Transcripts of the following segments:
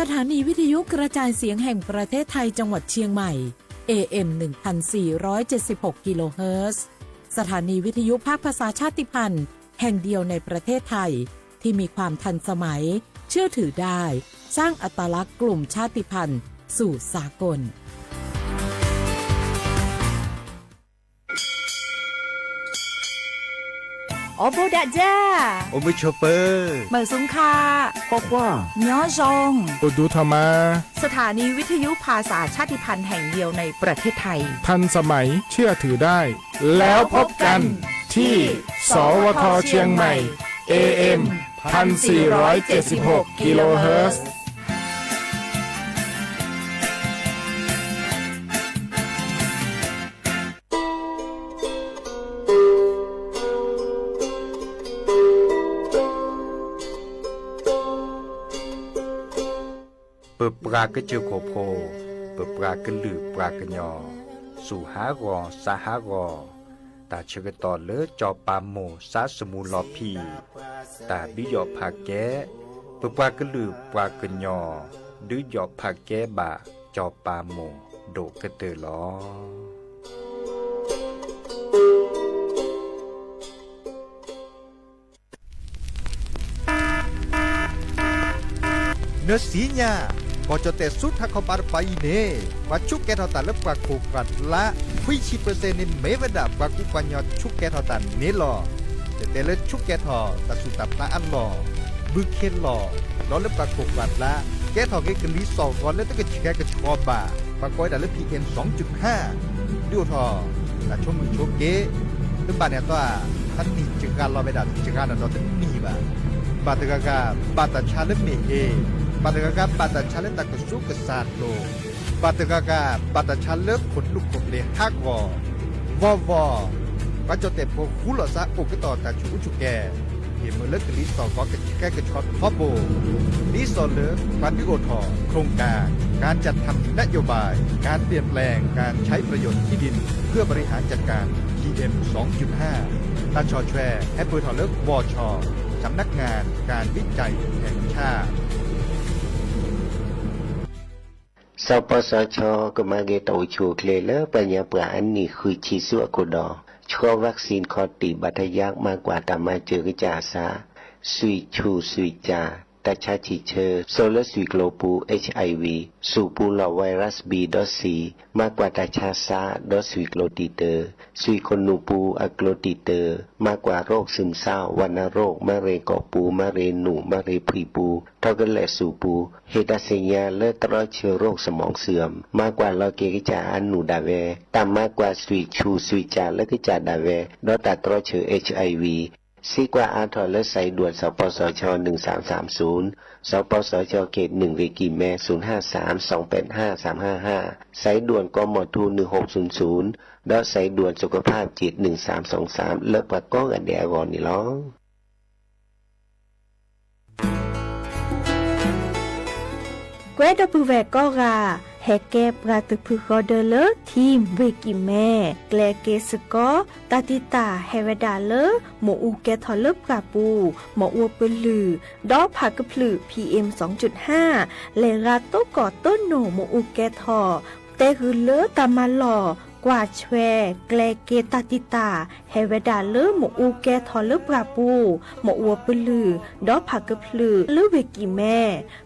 สถานีวิทยุกระจายเสียงแห่งประเทศไทยจังหวัดเชียงใหม่ เอ เอ็ม หนึ่งพันสี่ร้อยเจ็ดสิบหก กิโลเฮิรตซ์ สถานีวิทยุภาคภาษาชาติพันธุ์แห่งเดียวในประเทศไทย ที่มีความทันสมัย เชื่อถือได้ สร้างอัตลักษณ์กลุ่มชาติพันธุ์สู่สากล အိၣ်ဘူးဒးဒၣ်, အိၣ်မုာ်ဆိးပၢၤ, မုာ်ဆူၣ်ခါ, ကွၢ်ကွၢ်, ညီယီၣ်, အိၣ်ဒူထီၣ်မး. สถานีวิทยุภาษาชาติพันธุ์แห่งเดียวในประเทศไทย ทันสมัย เชื่อถือได้ แล้วพบกันที่ สวท เชียงใหม่ เอ เอ็ม พันสี่ร้อยเจ็ดสิบหก กิโลเฮิรตซ์ ပပှၤကစၢၢ်ခိၣ်ဖိ, ပပှၤကလုာ်ပှၤကညီ, စူၢ်ဟးဂီၤ စးဟးဂီၤ, တၢ်ဆၢကတီၢ်လၢစီၤပၤမိၢ်စးစမူလီၤဖံး, တၢ်ဒုးယီၣ်ဖးကဲ, ပပှၤကလုာ်ပှၤကညီ, ဒုးယီၣ်ဖးကဲဘၣ်စီၤပၤမိၢ်ဒိၣ်ကတၢၢ်လီၤ. နသ့ၣ်ညါ, ကီၢ်ကၠီၣ်တဲၣ်ဆူထးခီပၤတပၤအံၤန့ၣ် ပှၤဆူးကဲထီၣ်တၢ်လၢပှၤခိၣ်ပှၤလါ ခွံဆံပၢၢ်စဲၣ်န့ၣ် မ့ၢ်ဝဲဒၣ်ပှၤကူပှၤကညီဆူးကဲထီၣ်တၢ်န့ၣ်လီၤ. တဲတဲလၢဆူးကဲထီၣ်တၢ်ဆူးတၢ်ဖျးအလီၢ်, ဘုခ့လီၢ်, ဒီးလၢပှၤခိၣ်ပှၤလါ ကဲထီၣ်က့ၤကလံၤစီၣ်ဂီၤလၢတကဆှဲကဆှီဘၣ်, ပှၤကိးဝဲဒၣ်လၢ PM စူၣ်ဟါ, ဒုးအိၣ်ထီၣ်တၢ်ဆိမိၣ်ဆိက့, တဘၣ်န့ၣ်အသီ, တနံၣ်စှၤလီၤဝဲဒၣ်စှၤနီၢ်ဒီးတနံၣ်ဘၣ်. ဘၣ်တဂၤဂၤ ဘၣ်တၢ်ဆါလၢမ့ၢ်ဟ့, ဘၣ်တဂၤဂၤ ဘၣ်တၢ်ဆါလၢတၢ်ကဆူးကစၢ်လိၤ, ဘၣ်တဂၤဂၤ ဘၣ်တၢ်ဆါလၢခိၣ်နူာ်ခိၣ်ဘျ့ဟးဂီၤ, ဘီဘီ, ပှၤကၠီၣ်တဲၣ်ဖိဃူလိာ်သးအိၣ်ကတီၢ်တၢ်ဆူးအူဆူးကဲ, ဟ့ၣ်မုာ်လၢကလံၤစီၣ်ဂီၤကဆှဲကဆှီထီဘိ, ဒ်သိးလၢပှၤဒုးအိၣ်ထီၣ် โครงการ การจัดทำนโยบาย การเปลี่ยนแปลงการใช้ประโยชน์ที่ดินเพื่อบริหารจัดการ PM สองจุดห้า တၢ်ဆီၣ်ထွဲဟဲပၢၢ်ထီၣ်လၢ บช สำนักงานการวิจัยแห่งชาติ สปสช ကမၤက့ၤတၢ်အိၣ်ဆူၣ်အိၣ်ချ့လၢပှၤကညီပှၤအနံၣ်ဃုဆံဆူအခိၣ်ဒီး ဆှီ แว็กซีน ခီၣ်တံၢ် บาดทะยัก မၤကွၢ်တၢ်မၤစၢၤကစၢ်အသး, ဆွံၣ်ဆူၣ်ဆွံၣ်ကၠၣ် တၢ်ဆါဆံၣ်ဆၢ စိာ်လၢဆွံၣ်ကျိၤပူၤ HIV, ဆူၣ်ပူၤလီၢ် virus B ဒီး C, မၤကွၢ်တၢ်ဆါစါ ဒီးဆွံၣ်ကျိၤတံာ်တာ်, ဆွံၣ်ခိၣ်နူာ်ပူၤအကျိၤတံာ်တာ်, မၤကွၢ် โรคซึมเศร้า วัณโรค မါရ့ၣ်ကိာ်ပူၤ မါရ့ၣ်နူာ် မါရ့ၣ်ဖှံပူၤ ထီကလဲာ်ဆူၣ်ပူၤ, ဟ့ၣ်တၢ်သ့ၣ်ညါလၢတြီဆၢ โรคสมองเสื่อม မၤကွၢ်လီၤက့ၤကစၢ်အနူၢ်ဒၣ်ဝဲ, တၢ်မၤကွၢ်ဆွံၣ်ဆူၣ်ဆွံၣ်ကၠၣ်လၢကစၢ်ဒၣ်ဝဲ ဒီးတၢ်တြီဆၢ HIV စံးကွၢ်အါထီၣ်လၢ สายด่วน สปสช หนึ่งสามสามศูนย์, สปสช เขตหนึ่ง เวกิแม ศูนย์ห้าสาม สองแปดห้า สามห้าห้า, สายด่วน กมท หนึ่งหกศูนย์ศูนย์ ဒီး สายด่วนสุขภาพจิต หนึ่งสามสองสาม လၢပှၤကိးဂၤဒဲးအဂီၢ်န့ၣ်လီၤ. ကွဲးဒီပုၢ်ဝဲၢ်ကိးဂၤ, ဟဲကဲပှၤတဖုဃီဒၢလၢ Team ဝ့ၢ်ကံၢ်မဲ, ကျဲက့ၤစ့ၢ်ကီး တၢ်တံာ်တာ်ဟဲဝဲဒၣ်လၢ မ့ၣ်အူကဲထီၣ်လၢပှၢ်ပူၤ, မ့ၣ်အူပလုၢ်, ဒီးဖးကဖျၢၣ် PM စူၣ်ဟါ, လဲၤရၤတိၢ်ကီၢ်တိၢ်နိာ်မ့ၣ်အူကဲထီၣ်, တဲဂုာ်လၢတၢ်မၤလီၢ်ကွၢ်ဆွဲ, ကျဲက့ၤတၢ်တံာ်တာ် ဟဲဝဲဒၣ်လၢမ့ၣ်အူကဲထီၣ်လၢပှၢ်ပူၤ, မ့ၣ်အူပလုၢ်, ဒီးဖးကဖျၢၣ်လၢဝ့ၢ်ကံၢ်မဲ,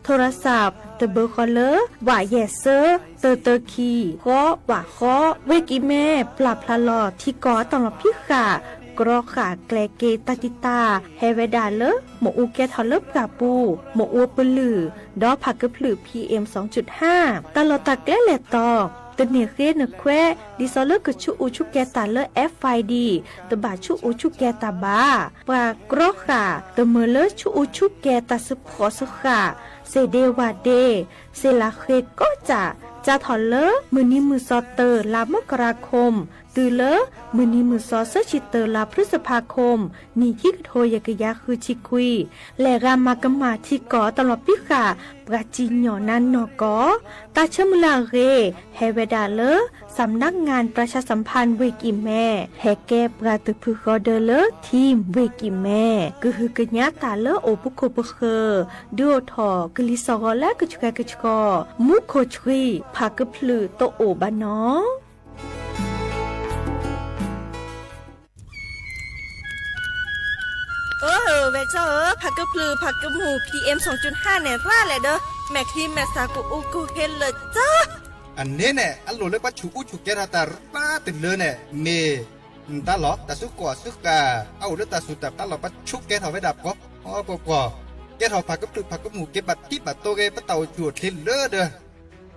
โทรศัพท์ တဘၢဃီလၢ ဝးယဲၢ်ဆၢ တၢတၢခံ ဃီဝးဃီ, ဝ့ၢ်ကံၢ်မဲ ပျၢ်ဖျါလီၤထံကီၢ်အတၢ်လီၢ်ဖံးဃာ်, ကြီဃာ်ကျဲက့ၤတၢ်တံာ်တာ် ဟဲဝဲဒၣ်လၢ မ့ၣ်အူကဲထီၣ်လၢပှၢ်ပူၤ, မ့ၣ်အူပလုၢ်, ဒီးဖးကဖျၢၣ် PM စူၣ်ဟါ, တၢ်လီၢ်တၢ်ကျဲလဲၤတီၤ, တန့ၢ်ဃ့နခွဲး, ဒ်သိးလၢကဆူးအူဆူးကဲတၢ်လၢ FID တဘၣ်ဆူးအူဆူးကဲတၢ်ဘၣ်. ပှၤကြီဃာ် တမၢလၢဆူးအူဆူးကဲတၢ်စၢဖှီၣ်စၢဃာ်, စ့ၣ်ဒ့ဝၣ်ဒ့, စ့ၣ်လးဃ့ကိးစၢ်, စးထီၣ်လၢမုၢ်နံၤမုၢ်သီတၢ လါမကရၤခိၣ် တုၤလၢမုၢ်နံၤမုၢ်သီသၢဆံတၢ လါဖျုစဖါခိၣ် နံၣ်ခံကထိယဲၢ်ကယၤဃုဆံခွံ, လဲၤဂၤမၤကမၣ်ထံကီၢ်တလီၤပံဃာ် ပှၤစံၣ်ညီၣ်နါနီၢ်ကီၢ်, တၢ်ဆၢမုၢ်လၢ်အဂ့ၢ် ဟဲဝဲဒၣ်လၢ สำนักงานประชาสัมพันธ์ ဝ့ၢ်ကံၢ်မဲ ဟဲကဲပှၤသုးဖုၣ်ဃီဒၢလၢ ထံဝ့ၢ်ကံၢ်မဲ ကဟုကညးတၢ်လၢအိၣ်ပခိၣ်ပဃၢၤ ဒုးအိၣ်ထီၣ်ကလံၤစိးဂီၤလၢကဆှဲကဆှီ မူခိၣ်ဆှံ ဖးကဖျုးတအိၣ်ဘၣ်နီၤ. အၢ ဝဲၢ်ကၠီဧၢ, ဖးကဖျုးဖးကမူၣ် PM သွင်จุดห้า န့ၣ် သၣ်လဲၣ်ဒီး မဲာ်ချံမဲာ်သၣ်ကအိၣ်ကဟ့လၢာ်ကၠီ. အန့ၣ်န့ၣ် အလိၣ်လၢပှၤဆူးအူဆူးကဲထီၣ်တၢ်ရူၢ်ဘၣ်တလၢန့ၣ် မ့ၢ်တၢ်လီၤ တၢ်စုကီၢ်စုဃၣ် အအိၣ်လၢတၢ်စူၢ်တၢ်ပျၢ်လီၤ ပှၤဆူးကဲထီၣ်ဝဲဒၣ်ပှီၤပှီၤပှီၤပှီၤ, ကဲထီၣ်ဖးကဖျုးဖးကမူၣ် က့ၤဘၣ်ထံဘၣ်တိၤဂ့ၤ ပတၢ်အိၣ်ဆူၣ်အိၣ်ချ့လၢ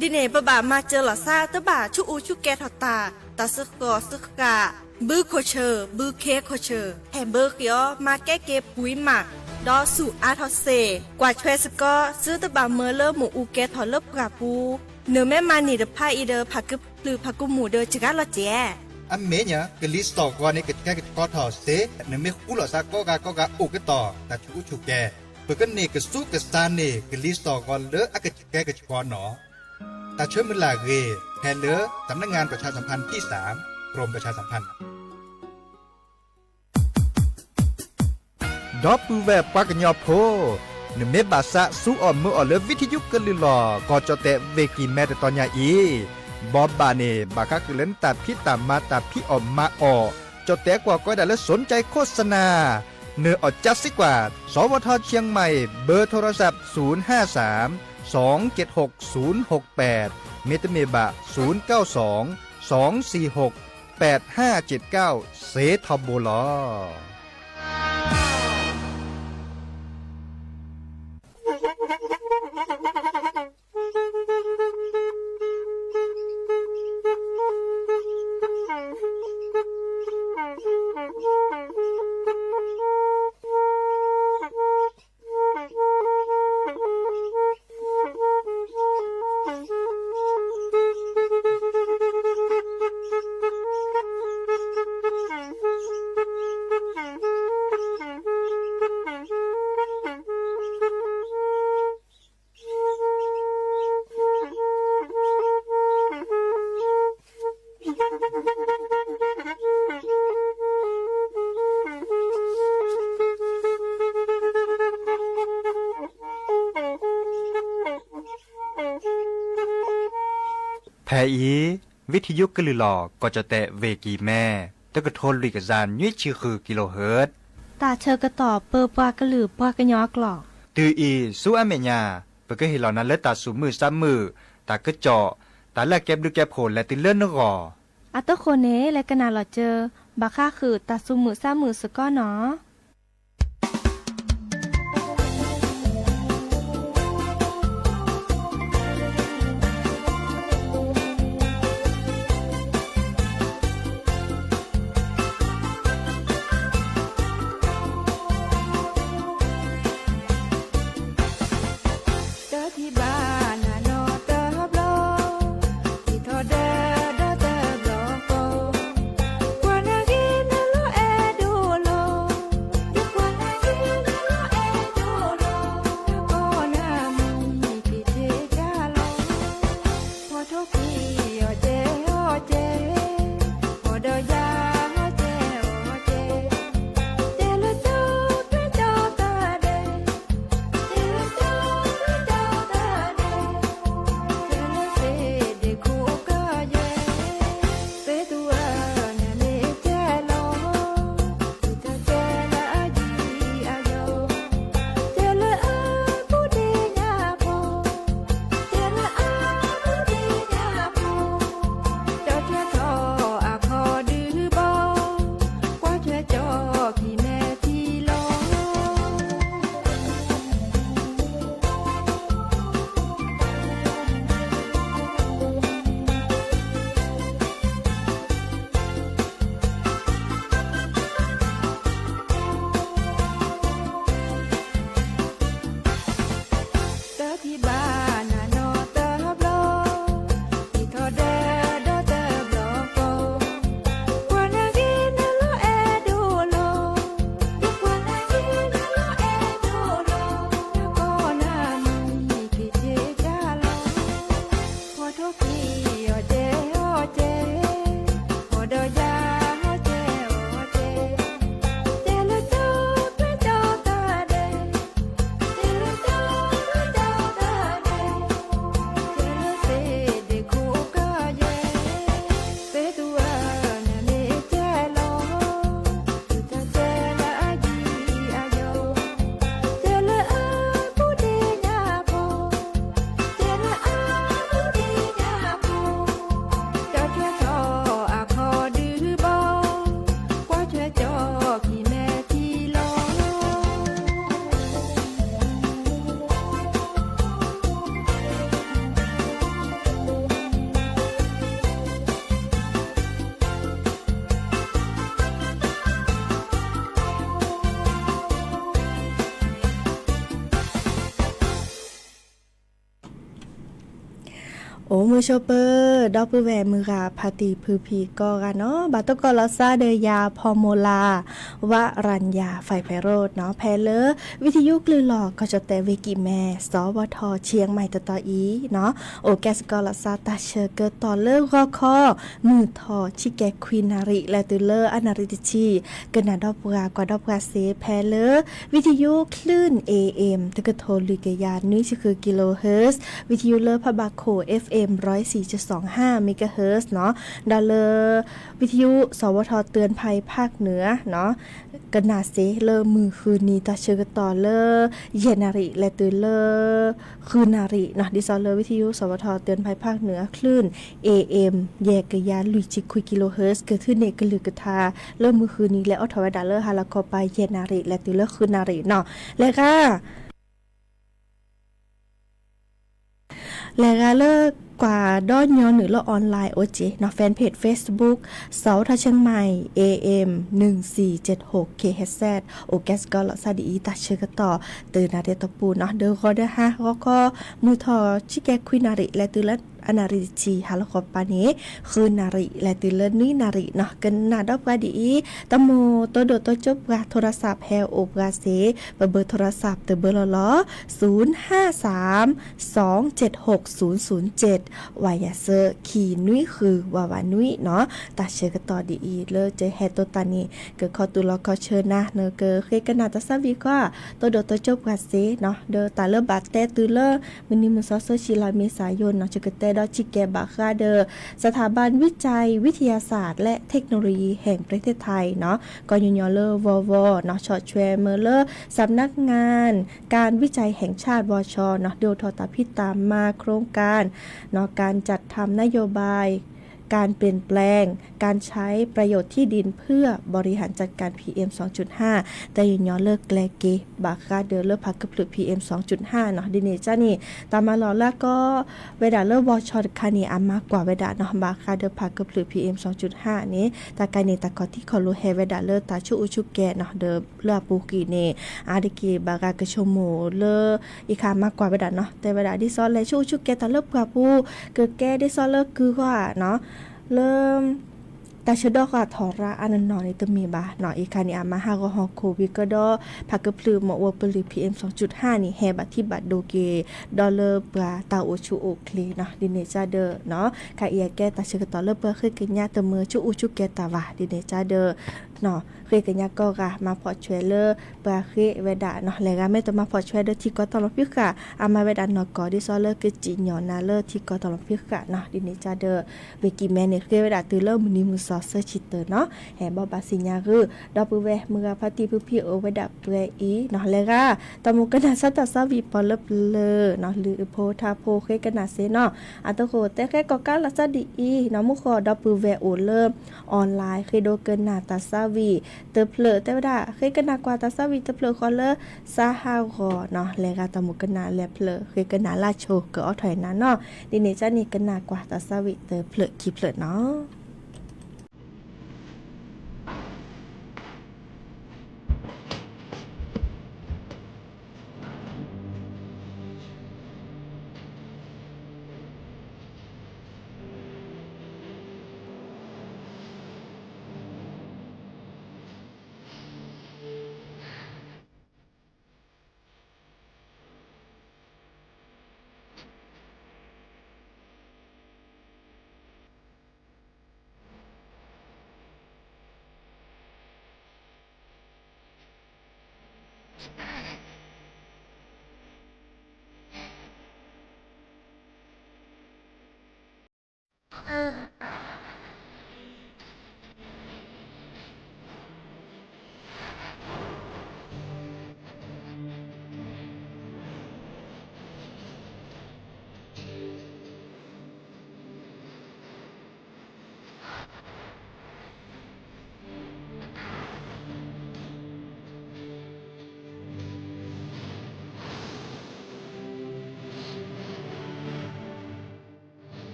ဒီး ဒ်န့ၣ် ပဘၣ်မၤစၢၤလီၤသး တဘၣ်ဆူးအူဆူးကဲထီၣ်တၢ်, တၢ်စုကီၢ်စုဃၣ်, ဘုခိၣ်ဆၢၣ် ဘုခ့ခိၣ်ဆၢၣ် ဟဲဘၢဃ့အီၤ မၤကဲက့ၤပှံၤမး, ဒီးဆူၣ်အါထီၣ်စ့ၢ်, ကွၢ်ထွဲစ့ၢ်ကီး သုတဘၣ်မၢလၢမ့ၣ်အူကဲထီၣ်လၢပှၢ်ပူၤ, နမ့ၢ်မၤန့ၢ်တဖၣ်အံၤဒီး ဖးကဖျုးဖးကမူၣ်ဒီးစှၤလီၤစဲး. အမ့ၢ်ညါ ကလံၤစိးဂီၤန့ၣ် ကဆှဲကဆှီထီၣ်စ့ၢ်, နမ့ၢ်ဃူလိာ်သးကိးဂၤကိးဂၤအိၣ်ကတီၢ် တၢ်ဆူးအူဆူးကဲ, ပကန့ၢ်ကစူးကစၢ်န့ၢ် ကလံၤစိးဂီၤလၢအကဆှဲကဆှီနီၤ. တၢ်ဆၢမုၢ်လၢ်အဂ့ၢ် ဟဲလၢ สำนักงานประชาสัมพันธ์ที่สาม กรมประชาสัมพันธ์ ဒီပုၢ်ဝဲၢ်ပှၤကညီဖိ, နမ့ၢ်ဘၣ်သးစူအီၣ်မၢအီၣ်လၢ ဝံထယုကလုၢ်လီၢ် ကီၢ်ကၠီၣ်တဲၣ်ဝ့ၢ်ကံၢ်မဲ တတီၤညါအံၤ, ဘီဘၣ်န့ၣ် ဘၣ်ဃးဃုာ်လၢနတၢ်ဖံးတၢ်မၤ တၢ်ဖံးအီၣ်မၤအီၣ်, ကၠီၣ်တဲၣ်ကွၢ်ကီဒၣ်လၢ สนใจโฆษณา နၢၤအီၣ်ကၠါစ့ၢ်ကီး, สวท เชียงใหม่ เบอร์โทรศัพท์ ศูนย์ห้าสาม สองเจ็ดหก ศูนย์หกแปด မ့တမ့ၢ်ဘၣ် ศูนย์เก้าสอง สองสี่หก แปดห้าเจ็ดเก้า စ့ထီဘိလီၤ. ဖဲအံၤ ဝံထယုကလုၢ်လီၢ် ကီၢ်ကၠီၣ်တဲၣ်ဝ့ၢ်ကံၢ်မဲ တကထိလွံၢ်ကယၤနွံဆံဃု kilohertz တၢ်ဆၢကတီၢ်ပၢပှၤကလုာ်ပှၤကညီအကျိာ်, တုၤအံၤဆူအမဲာ်ညါ ပကဟ့ၣ်လီၤနၤလၢတၢ်သူၣ်မုာ်သးမုာ်, တၢ်ကစီၣ်, တၢ်လၢအကဲဘျုးကဲဖှိၣ်လဲၤတုၤလၢနဂီၢ်. အတဃိန့ၣ် လဲၤကနၣ်လီၤစၢၤ ဘၣ်ဃးဃုာ်တၢ်သူၣ်မုာ်သးမုာ်စ့ၢ်ကီးနီၤ. တၢ်ဖံးဘၣ်နၤနီတဘျီ, ထံၣ်ထီၣ်ဒၢဒီတဘျီဃီ, ကွၢ်နၢ်ဂ့ၤနလိၣ်အဲၣ်ဒိးလီၤ. အိၣ်မုာ်ဆိးပၢၤ ဒီပုၢ်ဝဲၢ်မုၢ်ဂၤဖါတံၢ်ဖုဖံကိးဂၤနီၤ, ဘၣ်တကီၢ်လီၤစၢ်ဒီးယၤဖီမိၤလၤ ဝရံယၤ ဖဲဖဲရိးနီၤ, ဖဲလၢ ဝံသယုကလုၢ်လီၢ်ကီၢ်ကၠီၣ်တဲၣ်ဝ့ၢ်ကံၣ်မဲ စီၤဝီထီၣ်ဆံၣ်မဲၣ်တတီၤအံၤနီၤ, အိၣ်ကဲစ့ၢ်ကီးလီၤစၢ်တၢ်ဆၢကတီၢ်လၢဂီၤခီ မုၢ်ထီၣ်ဆံကဲခွံနၣ်ရံၣ် လဲၤတုၤလၢအနၣ်ရံၣ်တဆံ, ကနၣ်ဒီးပှၤကွၢ်ဒီးပှၤစ့ၢ်ဖဲလၢ ဝံသယုကလုၢ် A M တကထိလွံၢ်ကယၤနွံဆံဃု kilohertz, ဝံသယုလၢဖးဘၣ်ခိၣ် F M ร้อยสี่จุดสองห้า megahertz နီၤ, ဒီးလၢ ဝံသယု စီၤဝီထီၣ် เตือนภัยภาคเหนือ နီၤ, ကနၣ်စ့ၢ်လၢမုၢ်ဃုနံၤတၢ်ဆၢကတီၢ်လၢ ယဲၢ်နၣ်ရံၣ် လဲၤတုၤလၢ ဃုနၣ်ရံၣ်နီၤ, ဒ်သိးလၢဝံသယု စီၤဝီထီၣ် เตือนภัยภาคเหนือ คลื่น A M ယဲၢ်ကယၤလွံၢ်ဆံခွံ kilohertz ကထုးန့ၢ်ကလုၢ်ကထါ လၢမုၢ်ဃုနံၤ လဲၤအိးထီၣ်ဝဲဒၣ်လၢဟါလီၤခီပၤယဲၢ်နၣ်ရံၣ် လဲၤတုၤလၢဃုနၣ်ရံၣ်နီၤ, လဲၤဂၤ လဲၤဂၤလၢ ကွၢ်ဒီးညီနုၢ်လၢ online အိၣ်က့ၤနီၤ, fanpage Facebook စီၤဝီထီၣ်ဆံၣ်မဲၣ် A M หนึ่งสี่เจ็ดหก K H Z အိၣ်ကဲစ့ၢ်ကီးလီၤစၢ်ဒ်အံၤ တၢ်ဆၢကတီၢ် တနၣ်ရံၣ်တပူၤနီၤ, ဒီးဂီၤဒီးဟါ ဂီၤခီ မုၢ်ထီၣ်ဆံကဲခွံနၣ်ရံၣ် လဲၤတုၤလၢအနၣ်ရံၣ်တဆံ, ဟါလီၤခီပၤန့ၣ် ဃုနၣ်ရံၣ် လဲၤတုၤလၢနွံနၣ်ရံၣ်နီၤ, ကနၣ်ဒီးပှၤဒ်အံၤ, တၢ်မိၣ်တိဒိၣ်တိကၠိပှၤ โทรศัพท์ ဟဲအိၣ်ပှၤစ့ၢ်, ပဘၢၣ် โทรศัพท์ တဘၢၣ်လီၤလီၤ, ศูนย์ห้าสาม สองเจ็ดหกศูนย์ศูนย์เจ็ด ဝးယၤစၢၤ ခံနွံဃု ဝးဝးနွံနီၤ, တၢ်ဆၢကတီၢ်ဒ်အံၤ လၢကဟဲတိတၢ်န့ၣ် ကခီတူၢ်လီၤခီဆၢနၤ, နကဃ့ကနၣ်တၢ်သးဝံၣ်ကွၢ် တိဒိၣ်တိကၠိပှၤစ့ၢ်နီၤ, ဒီးတၢ်လၢဘၣ်တဲတုၤလၢ မုၢ်နံၤမုၢ်သီ သၢဆံလါ မ့ၤသၢယိနီၤ, ယကတဲဒီးဆံးကဲဘၣ်ဃးဒီး สถาบันวิจัยวิทยาศาสตร์และเทคโนโลยีแห่งประเทศไทยနီၤ, ကညီညီလၢ ဝီဝီနီၤ, ဆီၣ်ထွဲမ့ၢ်လၢ สำนักงานการวิจัยแห่งชาติ วช နီၤ, ဒုးအိၣ်ထီၣ်တၢ်ဖံးတၢ်မၤ โครงการ နီၤ, การจัดทำนโยบาย การเปลี่ยนแปลงการใช้ประโยชน์ที่ดินเพื่อบริหารจัดการ P M สองจุดห้า တဲညီညီလၢကျဲက့ၤ ဘၣ်ဃးဒီးလၢဖးကဖျၢၣ် P M สองจุดห้าနီၤ, ဒ်န့ၣ်ကန့ၣ် တၢ်မၤလီၤလၢကီ ဝဲဒၣ်လၢ ဝီဆီ တခါန့ၣ် အမၤကွၢ်ဝဲဒၣ်နီၤ, ဘၣ်ဃးဒီးဖးကဖျၢၣ် P M สองจุดห้าန့ၣ် တၢ်ကါန့ၣ် တၢ်ခီၣ်ထံးခီၣ်လိၤဟဲဝဲဒၣ်လၢတၢ်ဆူၣ်အူဆူၣ်ကဲနီၤ, ဒီးလၢအပူၤကွံာ်န့ၣ် အါတက့ၢ်ဘၣ်ဂၤကဆိကမိၣ်လၢ အံၤခါမၤကွၢ်ဝဲဒၣ်နီၤ, တဲဝဲဒၣ်ဒ်သိးလဲၤဆူၣ်အူဆူၣ်ကဲတၢ်လၢပှၢ်ပူၤ, ကကဲဒ်သိးလၢကုၢ်ဂီၢ်နီၤ, လၢ တၢ်ဆၢဒီးဃာ်ထီၣ်ရၢအါနီၢ်နီၢ်န့ၣ်တမ့ၢ်ဘၣ်နီၤ, အံၤခါန့ၣ် အမၤဟးဂီၤဟီၣ်ခိၣ်ဝံၤကဒီး ဖးကဖျၢၣ်မီၣ်ဝီပလၢၢ် P M สองจุดห้าန့ၣ် ဟဲဘၣ်ထံၣ်ဘၣ်ဒိက့ၤ ဒီးလၢပှၤတၢ်အိၣ်ဆူၣ်အိၣ်ချ့နီၤ, ဒ်န့ၣ်ကဒီးနီၤ, ခါအံၤအကဲတၢ်ဆၢကတီၢ်လၢပှၤဃ့ကညးတမၢဆူၣ်အူဆူၣ်ကဲတၢ်ဘၣ်, ဒ်န့ၣ်ကဒီး ဃ့ကညးကိးဂၤ မၤဖီၣ်ဆွဲလၢ ပှၤဃ့ဝဲဒၣ်နီၤ, လဲၤဂၤမ့ၢ်တမၤဖီၣ်ဆွဲဒီးထံကီၢ်တၢ်လီၢ်ဖံးဃာ် အမၤဝဲဒၣ်နီၢ်ကီၢ်ဒ်သိးလၢကစံၣ်ညီၣ်နၤလၢထံကီၢ်တၢ်လီၢ်ဖံးဃာ်နီၤ, ဒ်န့ၣ်ကဒီး ဝ့ၢ်ကံၣ်မဲန့ၣ် ဃ့ဝဲဒၣ်တုၤလၢမုၢ်နံၤမုၢ်သီ သၢဆံတၢၤနီၤ, ဟဲဘီဘၣ်စံၣ်ညါဂုာ် ဒီပုၢ်ဝဲၢ်မုၢ်ဂၤဖါတံၢ်ဖုဖံအိၣ်ဝဲဒၣ်ပှဲၤအံၤနီၤ, လဲၤဂၤ တၢ်မိၣ်ကနၣ်ဆၢတၢ်သးဝံၣ်ပှၤလၢပျၢၤနီၤ, လုၢ်ဖိထါဖိဃ့ကနၣ်စ့နီၤ, အတဃိတဲဃဲကိးကးလီၤစၢ်ဒ်အံၤနီၤ, မူဃီဒီပုၢ်ဝဲၢ်အိၣ်လၢ online ဃ့ဒိကနၣ်တၢ်သးဝံၣ်တဖျၢၣ်, တဲဝဲဒၣ် ဃ့ကနၣ်ကွၢ်တၢ်သးဝံၣ်တဖျၢၣ်ဃီလၢ စါဟးဂီၤနီၤ, လဲၤဂၤတၢ်မိၣ်ကနၣ်လဲၤဖျၢၣ် ဃ့ကနၣ်လၢဆိကအိးထီၣ်အံၤနၤနီၤ, ဒ်န့ၣ်ကန့ၣ် ကနၣ်ကွၢ်တၢ်သးဝံၣ်တဖျၢၣ်ခံဖျၢၣ်နီၤ.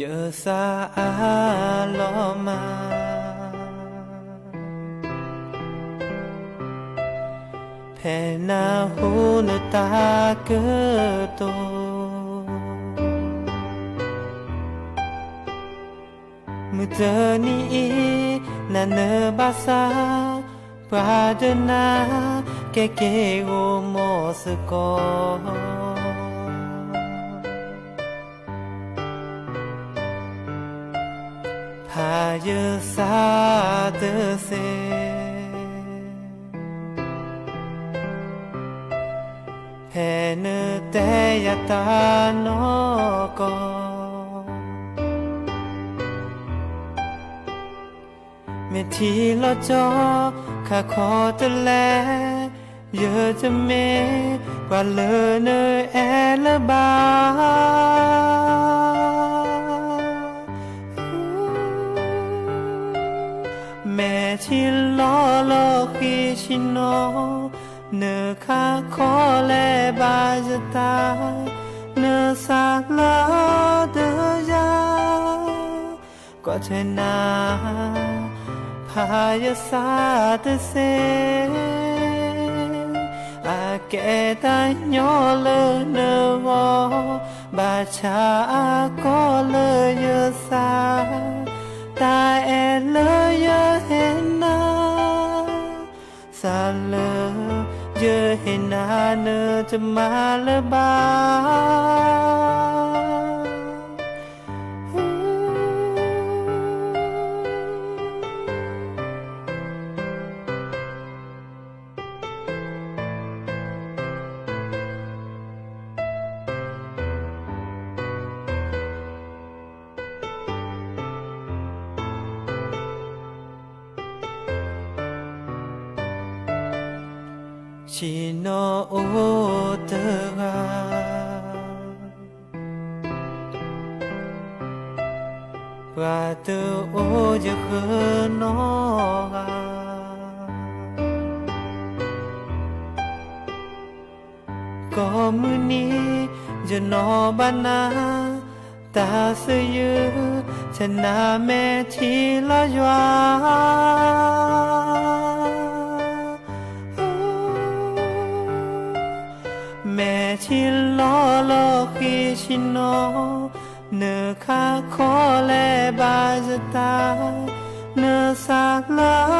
ယသးအါလီၤမး, ဖဲနဟူနတၢ်ကတိၤ, မုၢ်တနံၤအံၤ နနၢ်ဘၣ်ဆၣ် ပှၤဒုးနၤ ကဲက့ၤဂီၤမီၢ်စ့ၢ်ကီး. ဖးယသးတသ့ ဖဲနတဲယၤတၢ်နီၢ်ကီၢ်, မ့ၢ်ထံၣ်လီၤကၠီ ခးခီတလဲ, ယတမ့ၢ်ပှၤလၢနအဲၣ်လၢၤဘၣ်. မဲာ်ထံလီၤလီၤဃံဆံးနီၤ, နခးခီလဲၤဘၣ်ယသး, နသးလၢဒၢးယၤ ကွၢ်ထွဲနၤ ဖးယသးတသ့, အကဲတၢ်ညီလၢနဂီၢ်, ဘၣ်ဆၣ်အကီၢ်လၢယသး, တၢ်အဲၣ်လၢယဟ့ၣ်နၤ သးလၢယဟ့ၣ်နၤ နတမၤလၢၤဘၣ်. ဆံးနီၤအိၣ်တဂၤ, ပှၤတအိၣ်ယဃၢၤနီတဂၤ, ကိးမုၢ်နံၤ ယနီၣ်ဘၣ်နၤ တၢ်သယုၢ် ဆဲးနၤမဲာ်ထံလီၤယွၤ, မဲာ်ထံလီၤလီၤဃံဆံးနီၤ, နခးခီလဲၤဘၣ်ယသး, နသးလၢ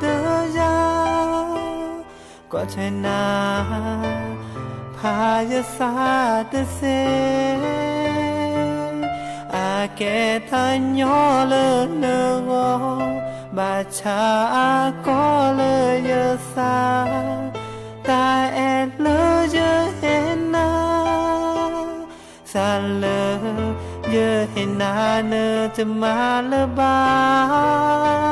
ဒၢးယၤ ကွၢ်ထွဲနၤ ဖးယသးတသ့, အကဲတၢ်ညီလၢနဂီၢ်, ဘၣ်ဆၣ်အကီၢ်လၢယသး, တၢ်အဲၣ်လၢယဟ့ၣ်နၤ သးလၢယဟ့ၣ်နၤ နတမၤလၢၤဘၣ်.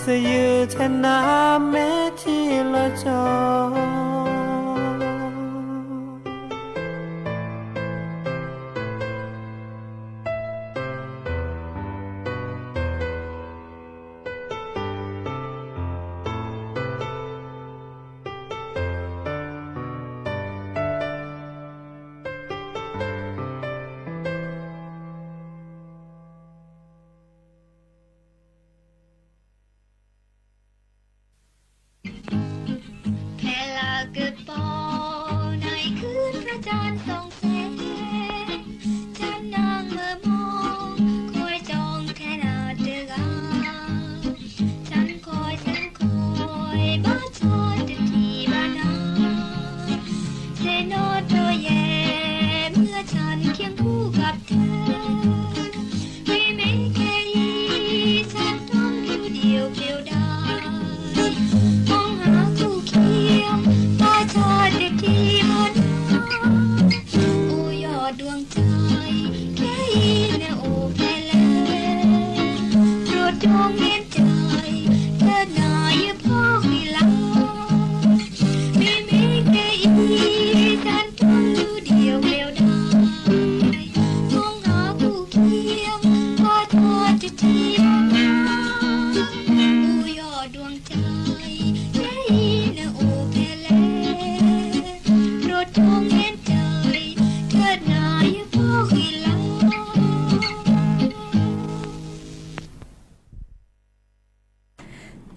သယုၢ်ဆဲးနၤမဲာ်ထံလီၤကၠီ.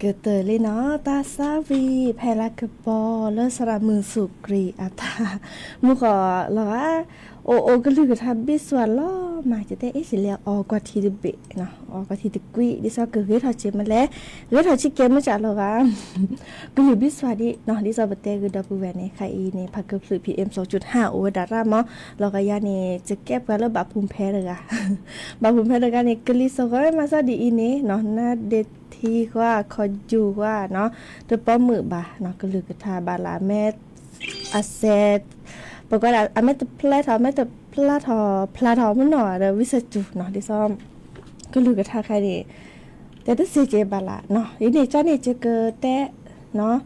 ကတၢၢ်လံနီၤ တၢ်သးဝံၣ်ဖဲလၢကပီၤလၢစရၣ်မုၣ်စူးကရံးအတၢ် မုၢ်ဃီလီၤဂာ် အိၣ်အိၣ်ကလုၢ်ကထါဘံၣ်စွၤလီၤမး ကတဲအ့ၣ် ယလဲၤအီၣ်ကွၢ်ထံတဘ့ၣ်, အီၣ်ကွၢ်ထံတကွံာ် ဒ်သိးကဂ့ၤထီၣ်စ့မ့ၢ်လဲၣ်, ဂ့ၤထီၣ်ဆံကဲမ့ၢ်စးလီၤဂာ် ကလုၢ်ဘံၣ်စွၤဒံးနီၤ ဒ်သိးပတဲဂ့ၤဒီပုၢ်ဝဲၢ်န့ၣ် ခဲအံၤန့ၣ် ဖးကဖျုး PM စူၤကၠုၢ်ဟါ အိၣ်ဝဲဒၣ်ရၣ်မး, လီၤဂာ်ယၤန့ၣ် ကကဲပှၤလၢဘၣ်ဖူးဖဲတဂၤ ဘၣ်ဖူးဖဲတဂၤန့ၣ် ကလံၤစ့ၢ်ကီးမၤစၢ်ဒ်အံၤန့ၣ်နီၤ နါဒ့ထံဃီ ခီယူၤဃီနီၤ တပိာ်မုၣ်ဘၣ်နီၤ ကလုၢ်ကထါဘၣ်လၢအမဲ အစဲး ပကွၢ်ဒၣ် အမဲတဖျါထီၣ် အမဲတဖျါထီၣ် ဖျါထီၣ်မနီၤဒီး ဝံသးစူၤနီၤ ဒ်သိး ကလုၢ်ကထါခဲအံၤန့ၣ် တဲတစ့ၢ်ကီးဘၣ်လၢနီၤ ဒ်န့ၣ်ကန့ၣ် ယကတဲနီၤ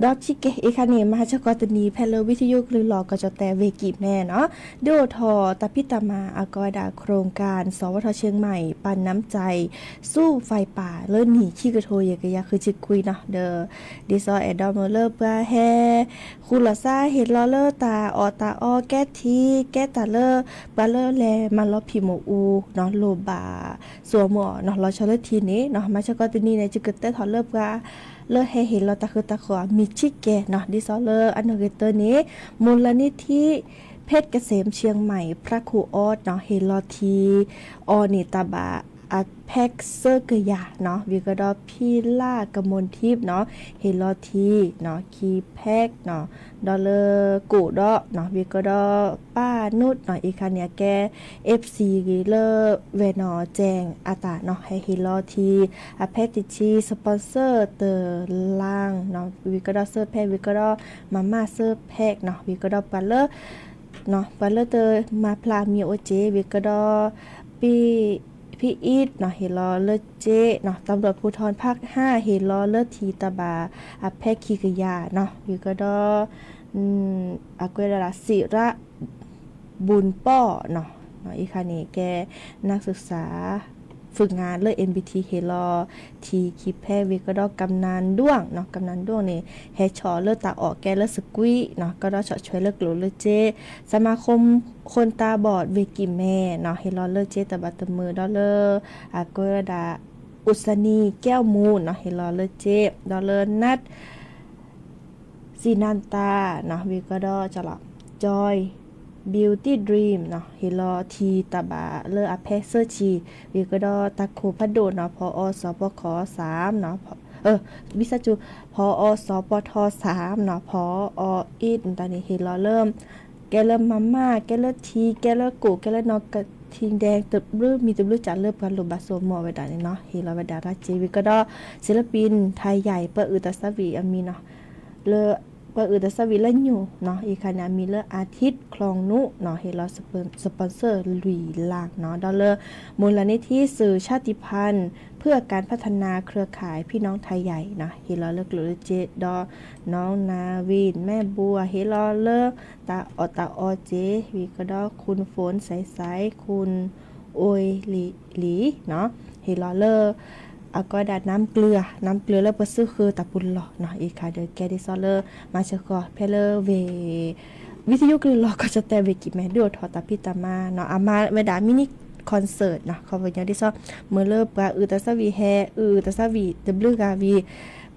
ဒီးပစံးကဲ အံၤခါန့ၣ် မၤစၢၤကီးတနံၤ ဖဲလၢဝံသယုကလုၢ်လီၤကီၢ်ကၠီၣ်တဲာ် ဝ့ၢ်ကံၢ်မဲနီၤ ဒုးအိၣ်ထီၣ်တၢ်ဖံးတၢ်မၤအကီဝဲဒၣ် โครงการ สวท เชียงใหม่ ปันน้ำใจสู้ไฟป่า လၢနံၣ်ခံကထိယဲၢ်ကယၤဃုဆံခွံနီၤ ဒီး ဒ်သိးအဲၣ်ဒိးမုာ်လၢပှၤဟဲ ဃူလိာ်သးဟ့ၣ်လီၤလၢတၢ်အီၣ်တၢ်အီ ကဲထံ ကဲတၢ်လၢ ပှၤလၢလဲၤမၤလီၤဖံးမ့ၣ်အူနီၤ လိၣ်ဘၣ် စိာ်မ့ၢ်အီၣ်နီၤ လီၤဆီလၢထံန့ၣ်နီၤ မၤစၢၤကီးတနံၤန့ၣ် ယကတဲထီၣ်လၢပှၤ လၢဟဲဟ့ၣ်လီၤတၢ်ဃူတၢ်ဖိးအမံၤဆံးကဲနီၤ ဒ်သိးလၢအနီၢ်ဂ့ၤတၢန့ၣ် မူလနိธิ เพชรเกษมเชียงใหม่ พระครูออสနီၤ ဟ့ၣ်လီၤထံ အီၣ်န့ၣ်တၢ်ဘၣ် အ pack သၢကယၤနီၤ ဝံၤကဒီး ဖံလၢ်ကမူၣ်ထံနီၤ ဟ့ၣ်လီၤထံနီၤ ခံ pack နီၤ ဒီးလၢကိၣ်ဒီးနီၤ ဝံၤကဒီး ပၢ်နူးနီၤ အံၤခါန့ၣ်အကဲ FC ဂ့ၤလၢ ဝဲၢ်နီၣ်ကဲၣ်အတၢ်နီၤ ဟဲဟ့ၣ်လီၤထံ အ pack တဆံ sponsor တလါနီၤ ဝံၤကဒီးသၢ pack ဝံၤကဒီး မၤမၢ်သၢ pack နီၤ ဝံၤကဒီးပှၤလၢ ပှၤလၢတမၤဖျါအမံၤအိၣ်က့ ဝံၤကဒီး ဖံအံးနီၤ ဟ့ၣ်လီၤလၢက့နီၤ ตำรวจภูธรภาคห้า ဟ့ၣ်လီၤလၢထံတၢ်ဘၣ် အ pack ခံကယၤနီၤ ဝံၤကဒီး အကွဲးဒၣ် စံးရၣ် ဘူၣ်ပီၣ်နီၤ အံၤခါန့ၣ်ကဲ นักศึกษา ฝึกงานလၢ MBT ဟ့ၣ်လီၤထံခံ pack ဝံၤကဒီး กำนันด้วงနီၤ กำนันด้วงန့ၣ် ဟဲဆီၣ်လၢတၢ်အီၣ်ကဲလၢသကွံာ်နီၤ ကဒီးဆီၣ်ထွဲလၢကျိၣ်လၢစ့ สมาคมคนตาบอด ဝ့ၢ်ကံၢ်မဲနီၤ ဟ့ၣ်လီၤလၢစ့တၢ်ဘၣ်တမုာ်ဒီးလၢ အကွဲးဝဲဒၣ် อุศนีแก้วมูลနီၤ ဟ့ၣ်လီၤလၢစ့ ဒီးလၢ นัท ศรีนันตาနီၤ ဝံၤကဒီး Joy Beauty Dreamနီၤ ဟ့ၣ်လီၤထံတၢ်ဘၣ်လၢအ pack သၢဆံ ဝံၤကဒီး တၢ်ခိၣ်ဖးဒိၣ်နီၤ ဖီအီ စီၤပီခီၣ်သၢမ်နီၤ ဝံသးစူၤ ဖီအီ စီၤပီထီသၢမ်နီၤ ဖီအီ အံး တၢ်န့ၣ် ဟ့ၣ်လီၤလၢ ကဲလၢမၤမၢ် ကဲလၢထံ ကဲလၢကိၣ် ကဲလၢနီၢ်ကထံဒဲး တဘျုးမံၤတဘျုးကးလၢပှၤလိၣ်ဘၣ်စိာ်မ့ၢ်အီၣ်ဝဲဒၣ်န့ၣ်နီၤ ဟ့ၣ်လီၤဝဲဒၣ်တၢ်စ့ ဝံၤကဒီး ศิลปินไทยใหญ่ ပှၤအုၣ်တၢ်သးဝံၣ်အမံၤနီၤ လၢ ပှၤအုၣ်တၢ်သးဝံၣ်လၢညိၣ်နီၤ အံၤခါန့ၣ် အမံၤလၢ อาทิตย์ คลองนุနီၤ ဟ့ၣ်လီၤ sponsor လွံၢ်လါနီၤ ဒီးလၢ มูลนิธิสื่อชาติพันธุ์ เพื่อการพัฒนาเครือข่ายพี่น้องไทยใหญ่နီၤ ဟ့ၣ်လီၤလၢကျိၣ်လၢစ့ ဒီး น้องนาวิน แม่บัว ဟ့ၣ်လီၤလၢ တၢ်အီၣ်တၢ်အီစ့ ဝံၤကဒီး คุณฝนใสใส คุณ အိၣ်လံနီၤ ဟ့ၣ်လီၤလၢ အကီဒၣ် น้ำเกลือ น้ำเกลือ လၢပှၤစၢဃာ်တၢ်ပူၤလီၢ်နီၤ အံၤခါဒီးကဲဒ်သိးလၢ မၤစၢၤဃီၤဖဲလၢဝ့ၢ် ဝံသယုကလုၢ်လီၤကီၢ်ကၠီၣ်တဲာ် ဝ့ၢ်ကံၢ်မဲ ဒုးအိၣ်ထီၣ်တၢ်ဖံးတၢ်မၤနီၤ အမၤဝဲဒၣ် mini concert နီၤ ခီပညီဒ်သိး မ့ၢ်လၢပှၤအုၣ်တၢ်သးဝံၣ်ဟဲ အုၣ်တၢ်သးဝံၣ်တဘျုးဂၤဝံၤ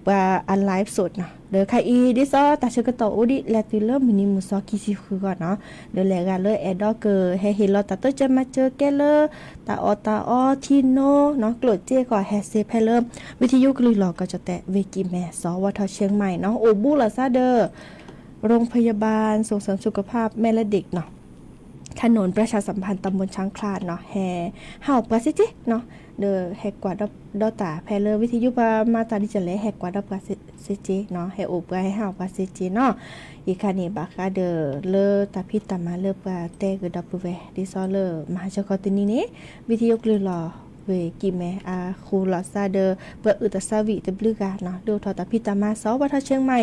ပှၤအ live စ့ၣ်နီၤ ဒီးခဲအံၤဒ်သိးတၢ်ဆၢကတီၢ်အိၣ်ဒံး လဲၤတုၤလၢမုၢ်နံၤမုၢ်သီခံဆံဃုဂီၢ်နီၤ ဒီးလဲၤဂၤလၢအဲၣ်ဒိးကဟဲဟ့ၣ်လီၤတၢ်တိစၢၤမၤစၢၤကဲလၢ တၢ်အီၣ်တၢ်အီထံနိနီၤ ကျိၣ်စ့ကီး ဟဲစ့ၢ်ဖဲလၢ ဝံသယုကလုၢ်လီၤကီၢ်ကၠီၣ်တဲာ် ဝ့ၢ်ကံၢ်မဲ စီၤဝါထီၣ် เชียงใหม่နီၤ အိၣ်ဘူးလိာ်သးဒီး โรงพยาบาลส่งเสริมสุขภาพแม่และเด็กနီၤ ถนนประชาสัมพันธ์ตำบลช้างคลานနီၤ ဟဲဟးအီၣ်ပှၤစ့ၢ်ကီးနီၤ ဒီးဟဲကွၢ်ဒီးတၢ်ဖဲလၢဝံသယုပှၤမၤတၢ်ဒ်လဲၣ် ဟဲကွၢ်ဒီးပှၤစ့ၢ်ကီးနီၤ ဟဲအိၣ်ပှၤဟဲဟးအီၣ်ပှၤစ့ၢ်ကီးနီၤ အံၤခါန့ၣ် ဘၣ်ဃးဒီးလၢတၢ်ဖံးတၢ်မၤလၢပှၤတဲဂ့ၤဒီပုၢ်ဝဲၢ် ဒ်သိးလၢမၤစၢၤဃီၤတနံၤန့ၣ် ဝံသယုကလုၢ်လီၤ ဝ့ၢ်ကံၢ်မဲ အဃူလိာ်သးဒီး ပှၤအုၣ်တၢ်သးဝံၣ်တဘျုးဂၤနီၤ ဒုးအိၣ်ထီၣ်တၢ်ဖံးတၢ်မၤ စီၤဝါထီၣ် เชียงใหม่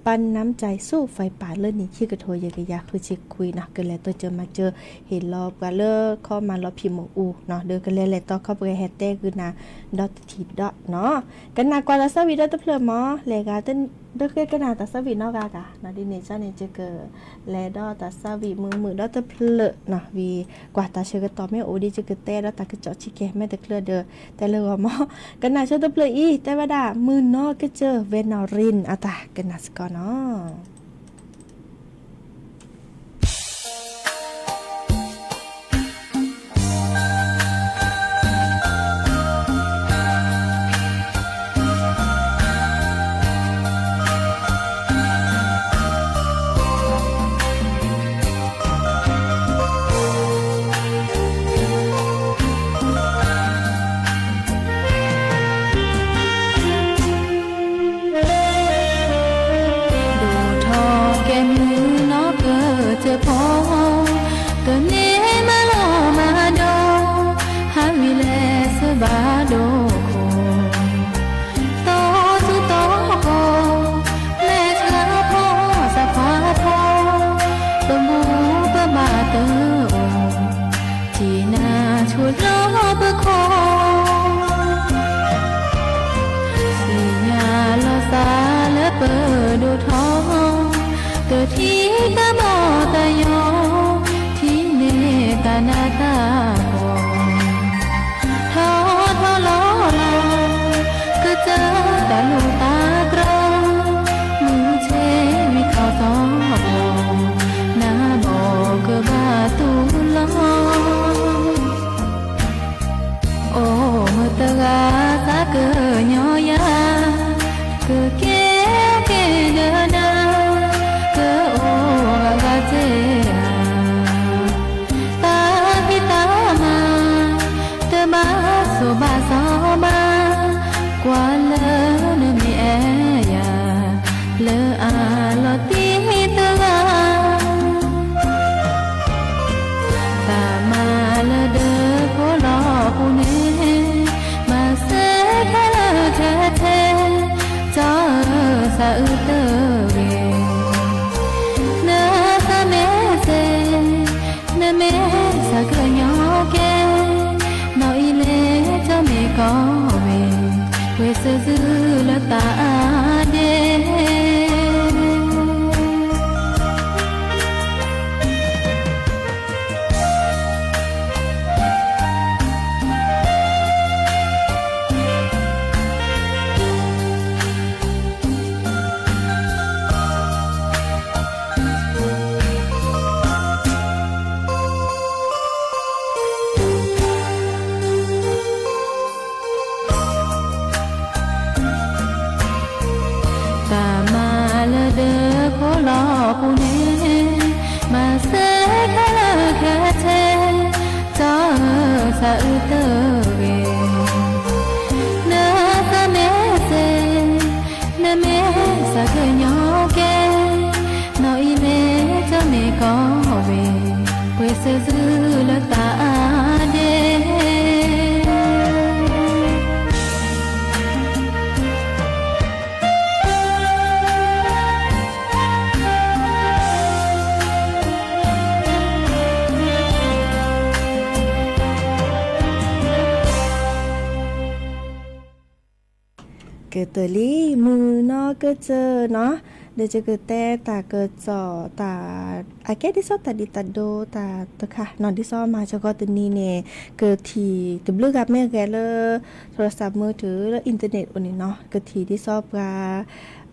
ปันน้ำใจสู้ไฟป่า လၢနံၣ်ခံကထိယဲၢ်ကယၤဃုဆံခွံနီၤ ကလဲၤတိစၢၤမၤစၢၤ ဟ့ၣ်လီၤပှၤလၢခီမၤလီၤဖံးမ့ၣ်အူနီၤ ဒီးကလဲၤလဲၤတီခီပှဲၤဟဲတဲဂ့ၤနၤ ဒီးတထံၣ်ဒီးနီၤ ကနၣ်ကွၢ်တၢ်သးဝံၣ်ဒီးတဖျၢၣ်မး လဲၤဂၤတ ဒီးဃ့ကနၣ်တၢ်သးဝံၣ်နီတဂၤဂၤနီၤ, ဒ်န့ၣ်အသိးန့ၣ် ယကလဲၤဒီးတၢ်သးဝံၣ်မုာ်မုာ်ဒီတဖျၢၣ်နီၤ, ဝံၤကွၢ်တၢ်ဆၢကတီၢ်မ့ၢ်အိၣ်ဒံး ယကတဲဒီးတၢ်ကစီၣ်ဆံးကဲၤမဲာ်တချုးဒီး တဲလၢဂီၢ်မီၤ, ကနၣ်ဆိတဖျၢၣ်အံၤ တဲဝဲဒၣ် မုၢ်နီၢ်ကစၢၢ် Vanorin အတၢ်ကနၣ်စ့ၢ်ကီးနီၤ. ဒိၣ်ထီၣ်ကဲမုၢ်နီၢ်ကစၢၢ်ဖိ, တန့ၢ်မၤလီၤမၤဒိး, ဟးဝံၤလဲၤဆၢဘၣ်ဒိခိၣ်, သီထူသီကီၢ်, မဲာ်ဆှးဖီၣ်စးဖးဖီ, ပမူပမၤတအိၣ်, ထံၣ်နၤဆိလီၤပခိၣ်, သ့ၣ်ညါလီၤသးလၢပဒိၣ်ထီၣ်, တထံၣ်တၢ်မီၢ်တၢ်ယီၤ, ထံၣ်န့ၢ်တၢ်နးတၢ်ဖှီၣ်, ထီထီလီၤလီၤ, ကစၢၢ်တၢ်လိၣ်တၢ်ကြီ, မုၢ်ဆ့ၣ်ဝံၤထီၣ်သီ, နးဘီၣ်ကဘၣ်တူၢ်လီၤ. အိၣ်မုာ်တဂၤသးကညီၤယၤ, ကကဲက့ၤဒီးနၤ, ကအိၣ်ဂၤဂၤစ့ဧါ, တၢ်ဖံးတၢ်မၤ, တဘၣ်ဆိၣ်ဘၣ်စီဘၣ်, ကွၢ်လၢနမ့ၢ်အဲၣ်ယၤ, လၢအလီၤတံၢ်တဂၤ တၢ်မၤလၢဒၢးဖိလီၤပူၤန့ၣ်, မၤစၢၤခဲလၢာ်ခဲဆ့, ကၠီဧၢ သးအုးတဂ့ၤ, နသးမ့ၢ်စ့, နမ့ၢ်သးကညီၤကဲ, နီၢ်အံၤမ့ၢ်ကၠီမ့ၢ်ကီဝ့ၢ်, ဝ့ၢ်စၢၤစုလၢသးအါဒ့ တၢ်မၤလၢဒၢးဖိလီၤပူၤန့ၣ်, မၤစၢၤခဲလၢာ်ခဲဆ့, ကၠီဧၢ သးအုးတဂ့ၤ, နသးမ့ၢ်စ့, နမ့ၢ်သးကညီၤကဲ, နီၢ်အံၤမ့ၢ်ကၠီမ့ၢ်ကီဝ့ၢ်, ဝ့ၢ်စၢၤစုလၢသးအါဒ့ ကတၢၢ်လံ မုၢ်နီၢ်ကစၢၢ်နီၤ, ဒီးယကတဲတၢ်ကစီၣ်တၢ် အကဲဒ်သိးတၢ်ဒ်တၢ်ဒိတၢ်တခါနီၤ, ဒ်သိးမၤစၢၤဃီတနံၤန့ၣ် ကထံၣ်တဘျုးဂၤမ့ၢ်ဂဲၤလၢ โทรศัพท์มือถือ လၢ internet အိၣ်န့ၣ်နီၤ, ကထံၣ်ဒ်သိးပှၤ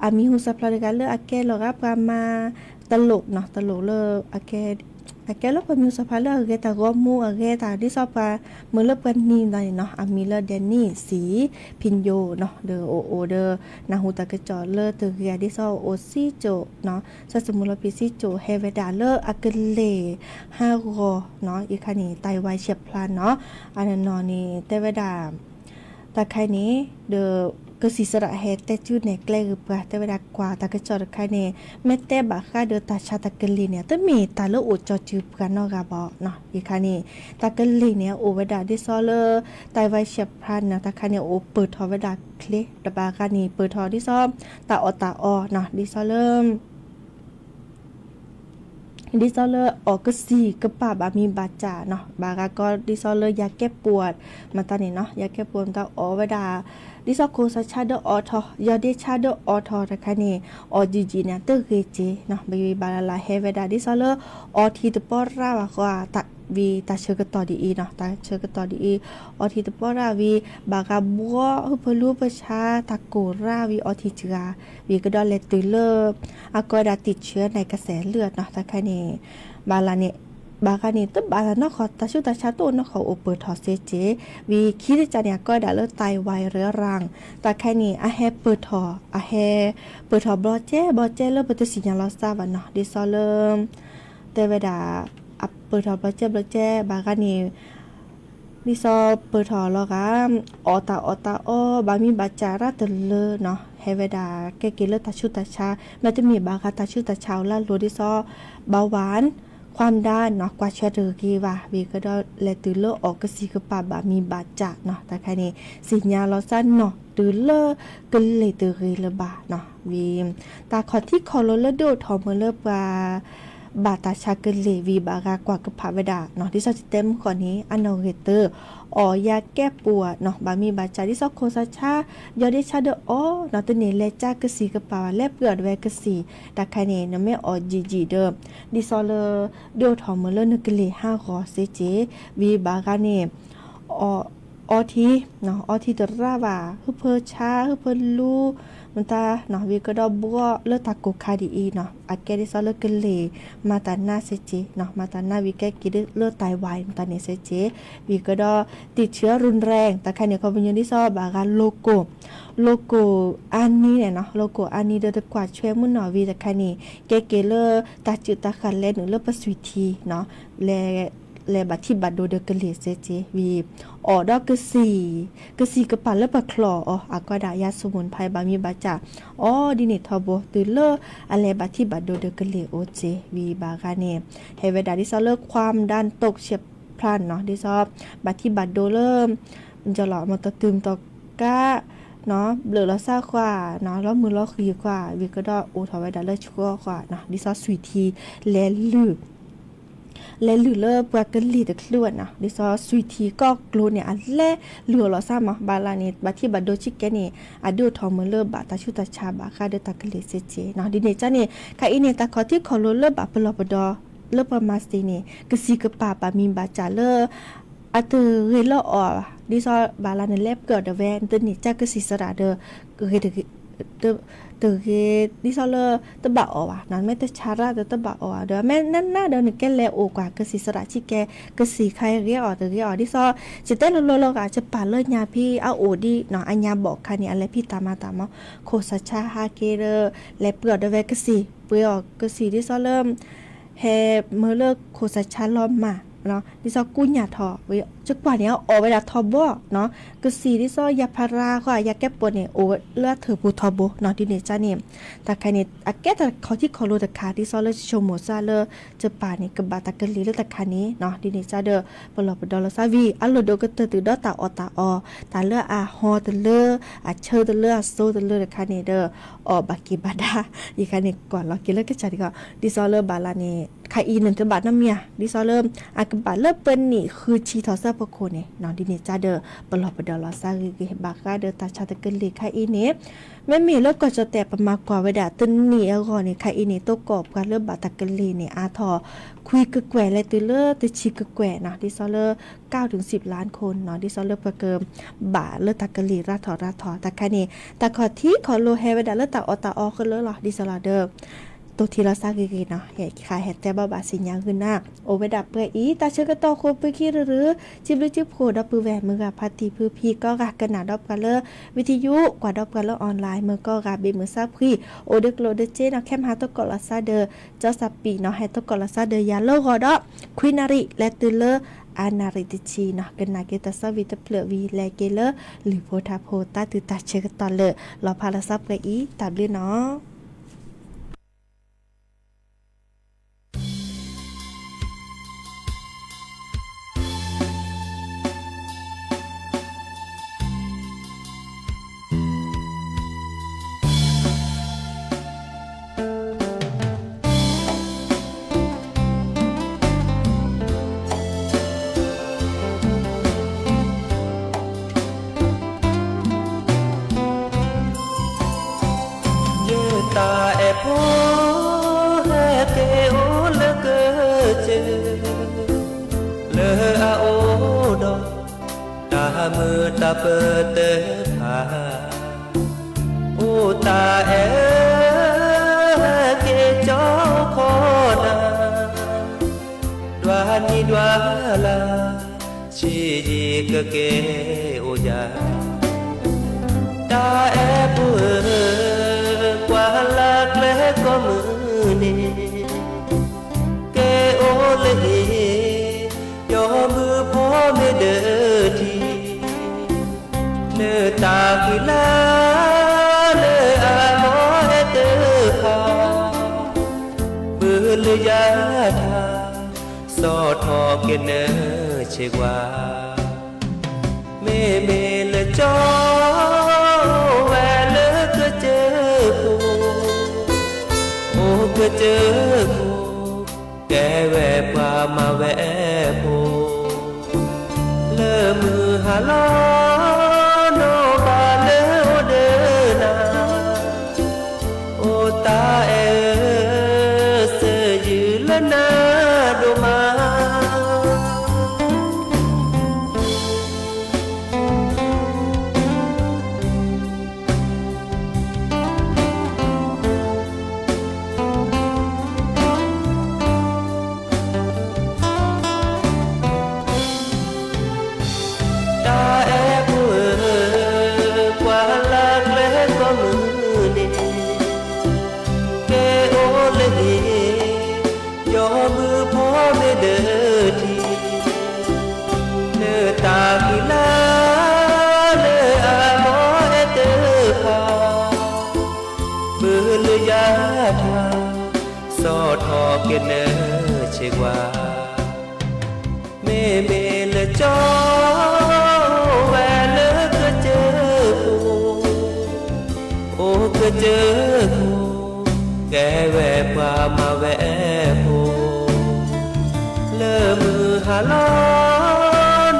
အမံၤဟူသၣ်ဖျါတဂၤလၢအကဲလီၤဂာ်ပှၤမၤ တလိၣ်နီၤ, တလိၣ်လၢ အကဲလၢပှၤမံၤဟူသၣ်ဖျါလၢအဂဲၤတၢ်ဂီၢ်မူ အဂဲၤတၢ်ဒ်သိးပှၤမုာ်လၢပှၤနံၤသးန့ၣ်နီၤ, အမံၤလၢ Danny စံၣ် ဖံညိၣ်နီၤ, ဒီးအိၣ်အိၣ်ဒီး နၢ်ဟူတၢ်ကစီၣ်လၢတဂ့ၤ ဒ်သိးအိၣ်စံကၠိၣ်နီၤ, စီၤစမူလီၤဖံစံကၠိၣ် ဟဲဝဲဒၣ်လၢအကလ့ၢ် ဟးဂီၤနီၤ, အံၤခါန့ၣ် တၢ်ဝါယဲၢ်ဖျါနီၤ, အနီၢ်နီၢ်န့ၣ် တဲဝဲဒၣ် တၢ်ခါအံၤန့ၣ် ဒီး ကစံၣ်စရးဟဲတဲကုနဲၣ်ကျဲဂ့ၤပှၤ တဲဝဲဒၣ်ကွၢ်တၢ်ကစီၣ်တခါန့ၣ် မ့ၢ်တဲဘၣ်ဃးဒီးတၢ်ဆါတၢ်ကလ့ၢ်န့ၣ် တမ့ၢ်တၢ်လၢအိၣ်ကၠီစုပှၤနီတဂၤဘၣ်နီၤ, အံၤခါန့ၣ် တၢ်ကလ့ၢ်န့ၣ် အိၣ်ဝဲဒၣ်ဒ်သိးလၢ တၢ်ဝါယဲၢ်ဖျါနီၤ, တၢ်ခါန့ၣ် အိၣ်ပၢၢ်ထီၣ်ဝဲဒၣ်ချ့ တဘၣ်ဂၤန့ၣ် ပၢၢ်ထီၣ်ဒ်သိး တၢ်အီၣ်တၢ်အီနီၤ, ဒ်သိးလၢ ဒ်သိးလၢအီၣ်ကသံၣ်ကပာ်ဘၣ်မံၤဘၣ်စၢ်နီၤ, ဘၣ်ဂၤကီဒ်သိးလၢယၤကဲပိာ်မတၤန့ၣ်နီၤ, ယၤကဲပိာ်မတၤအီၣ်ဝဲဒၣ် ဒ်သိးခိၣ်စးဆါဒီးအီၣ်ထီၣ်, ယီၢ်ဒ့ဆါဒီးအီၣ်ထီၣ်တခါန့ၣ်, အီၣ်ယံာ်ယံာ်န့ၣ် တဂ့ၤက့ၤနီၤ, ဘၣ်ဘၣ်လၢ်လၢ်ဟဲဝဲဒၣ် ဒ်သိးလၢအီထံတပီရၣ်ဘၣ်ဃီ ဝံၤတၢ်ဆၢကတီၢ်ဒ်အံၤနီၤ, တၢ်ဆၢကတီၢ်ဒ်အံၤ, အီထံတပီရၣ်ဝံၤ ဘၣ်ဂၤဘှီ ဟုၣ်ဖၢလူပဆါ တၢ်ကိၢ်ရၣ်ဝံၤအီထံစှၤ, ဝံၤကဒီးလဲၤတုၤလၢ အကီဝဲဒၣ်တံာ်ဆၢန့ၣ်ကစဲးလၢာ်နီၤ, တၢ်ခဲန့ၣ် ဘၣ်လၢ်န့ၣ် ဘၣ်ဂၤန့ၣ် တဘၣ်နီၢ်ဃီ တၢ်ဆူးတၢ်ဆါတအိၣ်နီၢ်ဃီ အိၣ်ပၢၢ်ထီၣ်စ့က့ၤ, ဝံၤခံတကးန့ၣ် အကီဝဲဒၣ်လၢ Thai Wai Restaurant တၢ်ခဲန့ၣ် အဟဲပၢၢ်ထီၣ်, အဟဲပၢၢ်ထီၣ်ဘျီကဲဘျီကဲလၢပတသ့ၣ်ညါလီၤသးဘၣ်နီၤ, ဒ်သိးလၢ တဲဝဲဒၣ် အပၢၢ်ထီၣ်ဘျီကဲဘျီကဲ ဘၣ်ဂၤန့ၣ် ဒ်သိးပၢၢ်ထီၣ်လီၤဂာ် အီၣ်တၢ်အီၣ်တၢ်အီ ဘၣ်မံၤဘၣ်စၢ်ရၣ်တလၢနီၤ, ဟဲဝဲဒၣ်ကဲက့ၤလၢတၢ်ဆူးတၢ်ဆါ, မ့တမ့ၢ်ဘၣ်ဂၤတၢ်ဆူးတၢ်ဆါအိၣ်လၢအလိၤ ဒ်သိး เบาหวาน ความดันနီၤ, ကွၢ်ဆၢတဂ့ၤဘၣ်, ဝံၤကဒီးလဲၤတုၤလၢအီၣ်ကသံၣ်ကပာ်ဘၣ်မံၤဘၣ်စၢ်နီၤ, တၢ်ခဲန့ၣ် သ့ၣ်ညါလီၤသးနီၢ်တုၤလၢကလ့ၢ်တဂ့ၤလၢၤဘၣ်နီၤ, ဝံၤ တၢ်ခီၣ်ထံးခီၣ်လိၤလၢဒုးအိၣ်ထီၣ်မုာ်လၢပှၤ ဘၣ်တၢ်ဆါကလ့ၢ်ဝံၤဘၣ်ဂၤကွၢ်ကပာ်ဝဲဒၣ်နီၤ, ဒ်သိးယတဲမုၢ်ဃီန့ၣ် အနီၣ်ဂံၢ်တၢ အီၣ်ယၤကဲပိာ်နီၤ, ဘၣ်မံၤဘၣ်စၢ် ဒ်သိးခိၣ်စးဆါ ယီၢ်ဒ့ဆါဒီးအီၣ်နီၤ, တန့ၢ်လဲၤကၢကသံၣ်ကပာ်ဘၣ် လဲၤပှ့ၤအီၣ်ဒၣ်ဝဲကသံၣ်, တၢ်ခဲန့ၣ် နမ့ၢ်အီၣ်ယံာ်ယံာ်ဒီး ဒ်သိးလၢ ဒုးအိၣ်ထီၣ်မုာ်လၢနကလ့ၢ်ဟးဂီၤစ့က့ၤ, ဝံၤဘၣ်ဂၤန့ၣ် အီထံ, အီထံတရၣ်ဘၣ် ဟုၣ်ဖၢဆါ ဟုၣ်ဖၢလူ မတၤနီၤ, ဝံၤကဒီးဘှီလၢတၢ်ကိၢ်ခါဒ်အံၤနီၤ, အကဲဒ်သိးလၢကလ့ၢ်မၤတၢ်နါစ့က့ၤနီၤ, မၤတၢ်နါဝံၤကဲက့ၤလၢ Thai Wai မတၤန့ၣ်စ့က့ၤ, ဝံၤကဒီးတံာ်ဆၢ ရုนแรง တၢ်ခဲန့ၣ် ခီပညီဒ်သိးဘၣ်ဂၤ local, local အါနံၤန့ၣ်နီၤ, local အါနံၤဒီးတကွၢ်ဆွဲမုၢ်နီၤဝံၤတခါန့ၣ် ကဲက့ၤလၢတၢ်စုၣ်တၢ်ဃၣ်လဲၤနုာ်လၢပသွံၣ်ထံနီၤ, လဲၤ လဲၤဘၣ်ထံၣ်ဘၣ်ဒိဒီးကလ့ၢ်စ့က့ၤ, ဝံၤအီၣ်ဒီးကသံၣ်, ကသံၣ်ကပာ်လၢပချီၣ်အီၤ အကွၢ်ဒၣ်ယၤ สมุนไพร ဘၣ်မံၤဘၣ်စၢ် အီၤဒ်န့ၣ်ထီဘိ တုၤလၢအလဲၤဘၣ်ထံၣ်ဘၣ်ဒိဒီးကလ့ၢ်အိၣ်စ့, ဝံၤဘၣ်ဂၤန့ၣ် ဟဲဝဲဒၣ်ဒ်သိးလၢ ความดันตกเฉียบพลัน နီၤ, ဒ်သိး ဘၣ်ထံၣ်ဘၣ်ဒိလၢ ကၠီလီၤ မတီၤတုၤမတီၤကါ ဘျၢၣ်လီၤသးဃီနီၤ, လီၤမုၢ်လီၤဃံၤဃီ, ဝံၤကဒီးအိၣ်ထီၣ်ဝဲဒၣ်လၢဆှီဃီနီၤ, ဒ်သိးသွံၣ်ထံ လဲၤလုၢ် လဲၤလုၢ်လၢပှၤကလ့ၢ်တချုးဝဲနီၤ, ဒ်သိးသွံၣ်ထံကီၢ်ကျိၤန့ၣ် အလဲၤလုၢ်အီၤလီၤသးမး, ဘၣ်လၢ်န့ၣ် ဘၣ်ထံၣ်ဘၣ်ဒိဆံးကဲန့ၣ် အဒုးအိၣ်ထီၣ်မုာ်လၢဘၣ်တၢ်ဆူးတၢ်ဆါဘၣ်ဃးဒီးတၢ်ကလ့ၢ်စ့က့ၤနီၤ, ဒ်န့ၣ်ကန့ၣ် ခဲအံၤန့ၣ် တၢ်ခီၣ်ထံးခီၣ်လိၤလၢဘၣ်ပလီၢ်ပဒီ လၢပှၤမၤစ့န့ၣ် ကသံၣ်ကပာ်ဘၣ်မံၤဘၣ်စၢ်လၢ အတဂ့ၤလၢအီၣ်ဘၣ်, ဒ်သိးဘၣ်လၢ်နလဲၤပှ့ၤအီၣ်ဒၣ်ဝဲ နတန့ၢ်ကၢကသံၣ်သရၣ်ဒီး တဂ့ၤ ဒ်သိးလၢတဘၣ်အီၣ်ဘၣ်နီၤ, မ့ၢ်တဆါရၣ်ဒီးတဘၣ်အီၣ်ဘၣ်ဒီး မ့ၢ်နးနးဒီးနကဲလဲၤအိၣ်ကွၢ်ကသံၣ်သရၣ်ဆံးကဲ ကသံၣ်ခါဂ့ၤအီၣ်တဂ့ၤအီၣ်, ဒ်သိး ယတဲလိၤလိၤလီၤဂာ် ယပာ်လၢညါဖံးအအိၣ်ဒ်နီၤ, အညါဘီၣ်ခါန့ၣ် အလဲၤဖံးတၢ်မၤတၢ်မီၤ, ခိၣ်စးဆါဟးက့ၤဒီး လဲၤပှ့ၤအီၣ်ဒၣ်ဝဲကသံၣ် ပှ့ၤအီၣ်ကသံၣ် ဒ်သိးလၢ ဟဲမၢလၢခိၣ်စးဆါလီၤမၢ် ဒ်သိးကူညၢ်ထီၣ်ဝဲ ယကွၢ်န့ၣ် အအီၣ်ဝဲဒၣ်ထီဘိနီၤ, ကသံၣ်ဒ်သိးယၤဖးရါဃီ ယၤကဲပိာ်န့ၣ် အိၣ်ဝဲလၢအထၢၣ်ပူၤထီဘိနီၤ, ဒ်န့ၣ်ကန့ၣ် တၢ်ခဲန့ၣ် အကဲတၢ်ခီၣ်ထံးခီၣ်လိၤတခါ ဒ်သိးလၢယဆိကမိၣ်စၢ်လၢ ယပာ်န့ၣ် ကဘၣ်တၢ်ကလ့ၢ်လၢတခါန့ၣ်နီၤ, ဒ်န့ၣ်ကဒီး ပလီၢ်ပဒီလီၤသးဝံၤ အလိၣ်ဒိၣ်ကတၢၢ်တုၤဒီးတၢ်အီၣ်တၢ်အီ တၢ်လၢအဟီတလၢ အဆၢတလၢအစိတလၢတခါန့ၣ်ဒီး အီၣ်ဘၣ်က့ၤဘၣ်ဒါ ယခါန့ၣ် ကွၢ်လီၤက့ၤလၢကစၢ်ဒံးကီး ဒ်သိးလၢဘၣ်လၢ်န့ၣ် ခါအံၤန့ၣ်တဘၣ်နီတမံၤဧါ, ဒ်သိးလၢ အကဘၣ်လၢပနံၣ်ဃုဆံထီၣ်ဆၢဖီခိၣ်န့ၣ် ဒ်န့ၣ်ကဒီး ပလီၢ်ပဒီလီၤသးဂ့ၤဂ့ၤ ဘၣ်ဃးဒီးတၢ်ဆါတၢ်ကလ့ၢ်ခါအံၤန့ၣ် မ့မ့ၢ်လၢကီၢ်ကၠီၣ်တဲၣ် ပမၤကွၢ်ဝဲဒၣ်တနံၣ်အဂီၢ်န့ၣ် ခါအံၤန့ၣ် တိကီၢ်ပှၤလၢဘၣ်တၢ်ကလ့ၢ်န့ၣ် အါထီၣ် ခွံကကွဲၢ် လဲၤတုၤလၢတဆံကကွဲၢ်နီၤ, ဒ်သိးလၢ เก้าถึงสิบล้านคน နီၤ, ဒ်သိးလၢပှၤကဘၣ်လၢတၢ်ကလ့ၢ်ရၤထီၣ်ရၤထီၣ် တၢ်ခါန့ၣ် တၢ်ခီၣ်ထံးခီၣ်လိၤဟဲဝဲဒၣ်လၢတၢ်အီၣ်တၢ်အီဃၢလၢလီၤ, ဒ်သိးလီၤဒီး တိၢ်ထံလီၤသးဂ့ၤဂ့ၤနီၤ, ဟဲခါဟဲတဲဘၣ်ဘၣ်စံၣ်ညါဂုာ်နၤ, အိၣ်ဝဲဒၣ်ပှဲၤအံၤ တၢ်ဆၢကတီၢ်ဃိ ပုၢ်ခံရၢရၢ စံးဘျုးစံးဖှိၣ်ဒီပုၢ်ဝဲၢ် မုၢ်ဂၤဖါတံၢ်ဖုဖံကိးဂၤ ကနၣ်ဒီးပှၤလၢ วิทยุ ကွၢ်ဒီးပှၤလၢ online မုၢ်ကိးဂၤ ဘ့ၣ်မုၢ်ဆါဖှံ အိၣ်ဒီးကျိၣ်ဒီးစ့နီၤ, ခဲမဟါသကိးလီၤသးဒီး ကၠီစၢ်ပံးနီၤ, ဟဲသကိးလီၤသးဒီးယၤလၢဂီၤဒီး ခွံနၣ်ရံၣ် လဲၤတုၤလၢ အနၣ်ရံၣ်တဆံနီၤ, ကနၣ်က့ၤတၢ်သးဝံၤတဖျၢၣ်ဝံၤ လဲၤက့ၤလၢ လုၢ်ဖိထါဖိ တၢ်တုၤတၢ်ဆၢကတီၢ်လၢ လီၤဖးလီၤသးပှဲၤအံၤ တၢ်ဘျုးနီၤ. တၢ်မုာ်တၢ်ပၢၢ်တဖၣ်, အိၣ်တၢ်အဲၣ်က့ၤကၠီခီနၤ, ဒွးနံၤဒွးလါ, ဆံးယံာ်ကက့ၤအိၣ်ယၤ, တၢ်အဲၣ်ဖိဧၢ, ကွၢ်လၢကျဲကိးမုၢ်နံၤ, က့ၤအိၣ်လၢဟံၣ်, ယီၤမုၢ်ဖိမ့ၢ်ဒၢးထံ, လၢတၢ်ဃံလၤလၢအဂီၢ်အဲၣ်တဖၣ်, ဘုလၢယၤထါ, ဆီၣ်ထီၣ်က့ၤနၢဆ့ၣ်ကွၢ်, မ့မ့ၢ်လၢကၠီ အိၣ်ဝဲလၢကစၢၢ်ခိၣ်, အိၣ်ကစၢၢ်ခိၣ်, ကဲဝဲပှၤမၤဝဲဖိ, လၢမုၢ်ဟါလီၤ နီၢ်ဘၣ်လၢအိၣ်ဒီးနၤ, အိၣ်တၢ်အဲၣ်ဧၢ, စၢၤယုာ်လၢနၤဒိၣ်မး. တၢ်အဲၣ်ဖိဧၢ, ကွၢ်လၢကျဲကိးမုၢ်နံၤ, က့ၤအိၣ်လၢဟံၣ်, ယီၤမုၢ်ဖိမ့ၢ်ဒၢးထံ, လၢတၢ်ဃံလၤလၢအဂီၢ်အဲၣ်တဖၣ်, ဘုလၢယၤထါ, ဆီၣ်ထီၣ်က့ၤနၢဆ့ၣ်ကွၢ်, မ့မ့ၢ်လၢကၠီ အိၣ်ဝဲလၢကစၢၢ်ခိၣ်, အိၣ်ကစၢၢ်ခိၣ်, ကဲဝဲပှၤမၤဝဲဖိ, လၢမုၢ်ဟါလီၤ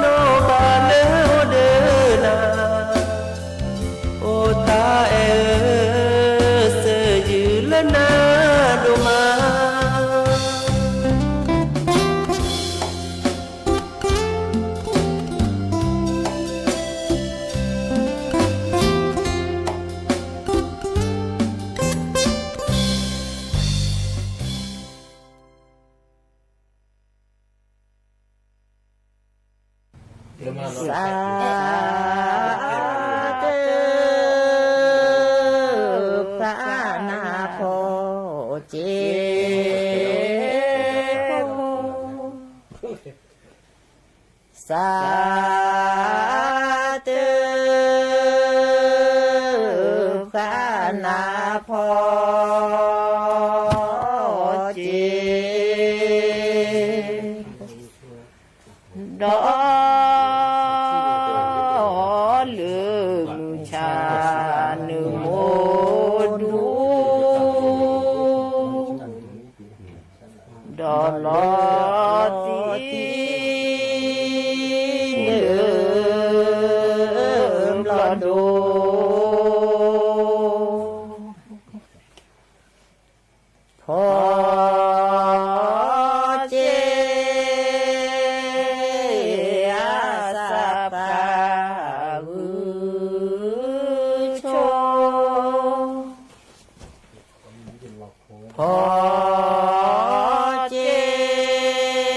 နီၢ်ဘၣ်လၢအိၣ်ဒီးနၤ, အိၣ်တၢ်အဲၣ်ဧၢ, စၢၤယုာ်လၢနၤဒိၣ်မး. စးတၢ် ဖးနၢ်ဖီက့ၤ စး တၢ် ဖးနၢ်ဖီ က့ၤ ဒီး လၢမုၢ်ဆါ နမိၢ်ဒူ ဒီးလီၤတံၢ် လၢဘျီၣ်ဒိ ဖီ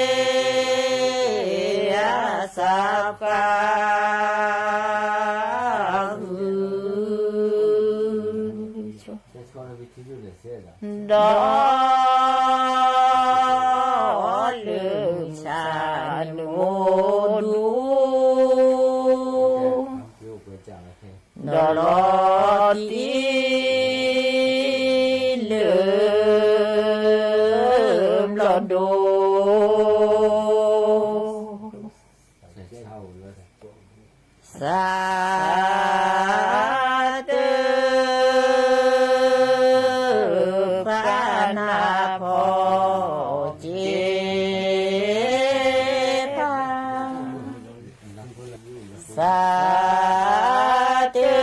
က့ၤ အစးဖး ဂုၢ်ဆိ ဖီ က့ၤ အစးဖး ဂုၢ်ဆိ ဒီး လၢမုၢ်ဆါ နမိၢ်ဒူ ဒီးလီၤတံၢ် လၢဘျီၣ်ဒိ စး တၢ် ဖးနၢ်ဖီ က့ၤ ဖး စး တၢ်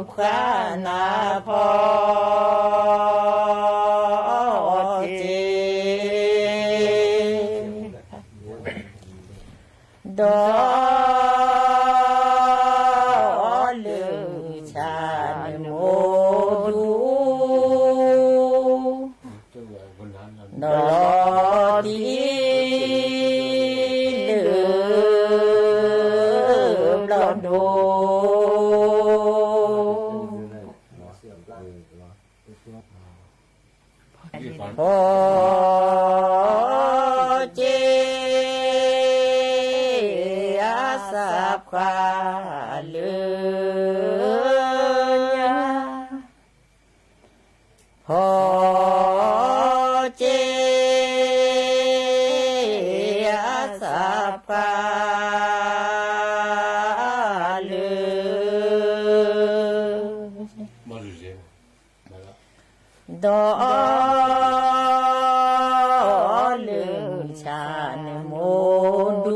ဖးနၢ်ဖီ က့ၤ ဖး ဒီးအီၣ်လၢဆၣ်နမိၢ်ဒူ ဒီးလီၤတံၢ်လၢဘျီၣ်ဒိ ဖီက့ၤအသးပှၢ်လၢညါ ဖီက့ၤအသးပှၢ်လၢ ဒီးအီၣ်လၢဆၣ်နမိၢ်ဒူ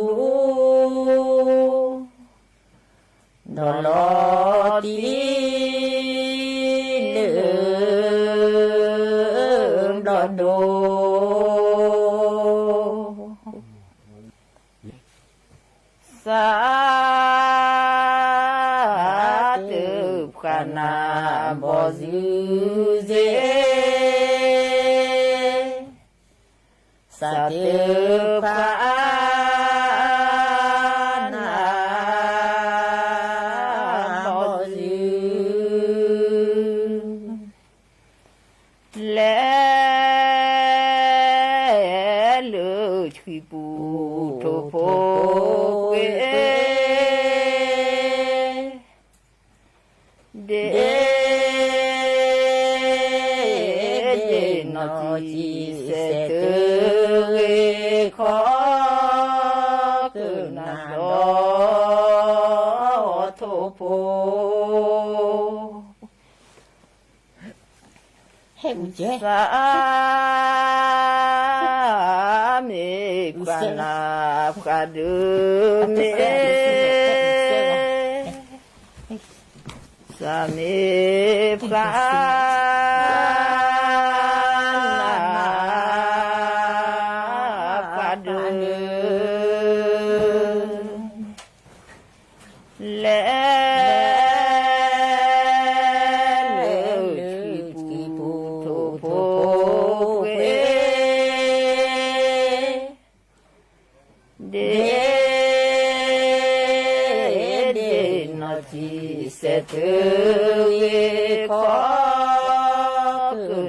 ဒီးလီၤတံၢ်လၢဘျီၣ်ဒိ သးတဖျါနၤဘီၣ်စုစ့ သးတဖျါနၤဘီၣ်စု လဲၤလၢထံပူၤထိၣ်ဖိကွ့ ဒ့ဒ့နီၢ်ကံစဲးတဂ့ၤခီ ကနၣ်ဒီးထိၣ်ဖိ သးမ့ၢ်ပှၤနၢ်ပှၤဒုးမ့ၢ် သးမ့ၢ်ပှၤနၢ်ပှၤဒုး လဲၤလၢထံပူၤထိၣ်ဖိကွ့ ဒ့ဒ့နီၢ်ကံစဲးတဂ့ၤခီ က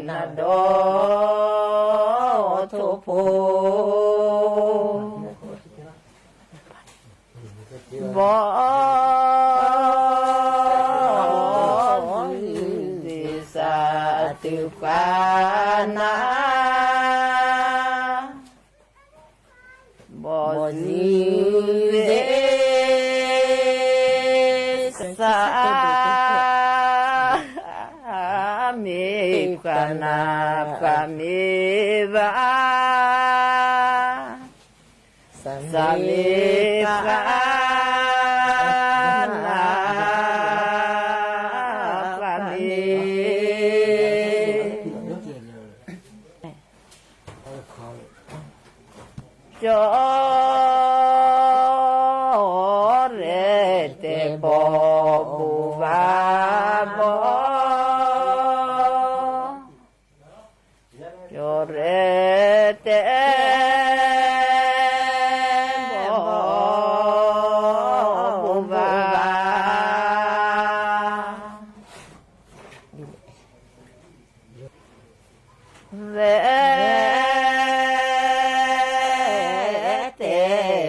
နၣ်ဒီးထိၣ်ဖိ ဘီၣ်စုစ့ သးတဖျါနၤ ဘီၣ်စုစ့ သးမ့ၢ်ပှၤနၢ်ပှၤမ့ၢ်ဘၣ် သးမ့ၢ်ပှၤနၢ်ပှၤမ့ၢ် ကၠီရဲၣ်တဲဘီၣ်ဘီၣ် ကၠီရဲၣ်တဲဘီၣ် ဘိးဘၣ် ရဲၣ်တဲ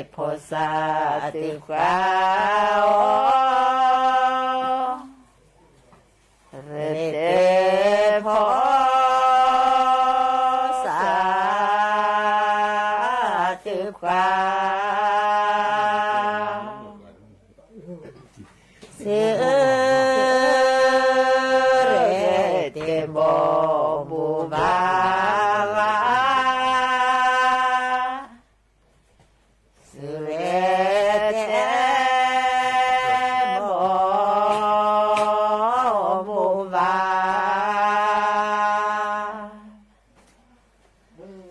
ဖီၣ်သးတဖျါအီၤ ရဲၣ်တဲဖီၣ်သးတဖျါ စ့ ရဲၣ်တဲဘီၣ်ဘိးဘၣ် စ့ရဲၣ်တဲဘီၣ်ဘိးဘၣ်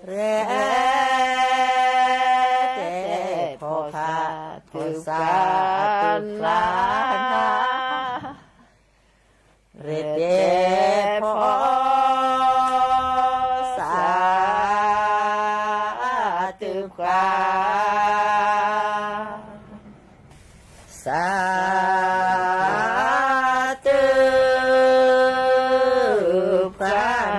ရဲၣ်တဲဖီၣ် ပှၤ စးတု ပှၤ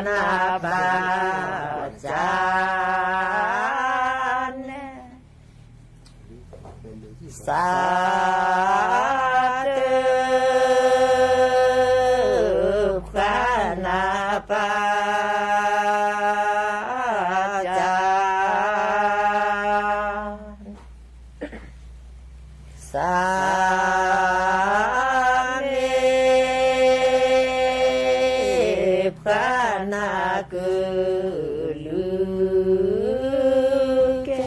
နၢ်ပၢၢ် ကၢ်န့ၣ် စး တု ပှၤနၢ်ပၢၢ် ကၢ် စး မ့ၢ် ပှၤနၢ်ကလုၢ်ကဲ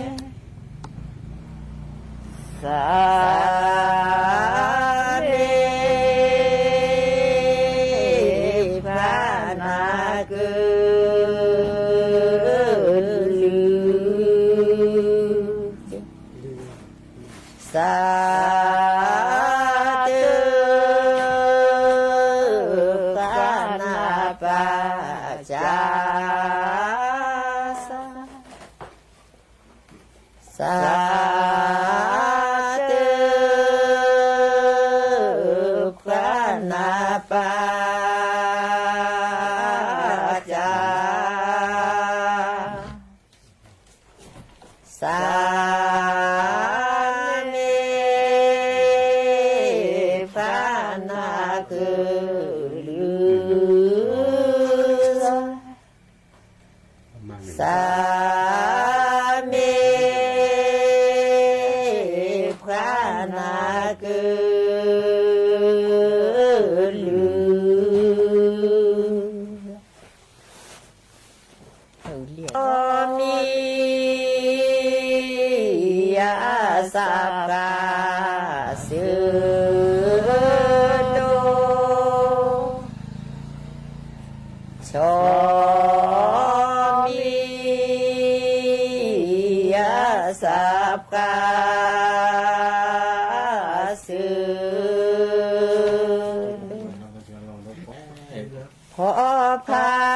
စး မ့ၢ် ပှၤနၢ်ကလုၢ် စး တု ပှၤနၢ်ပၢၢ် ကၢ် စး စး တု ပှၤနၢ်ပၢၢ် ကၢ် စး မ့ၢ် ပှၤနၢ်ကလုၢ် စး မ့ၢ် ပှၤနၢ်ကလုၢ် အီမံၤ ယစးပှၤ စၢတိ ဆီမံၤ ယစးပှၤ စၢ ဖီဖး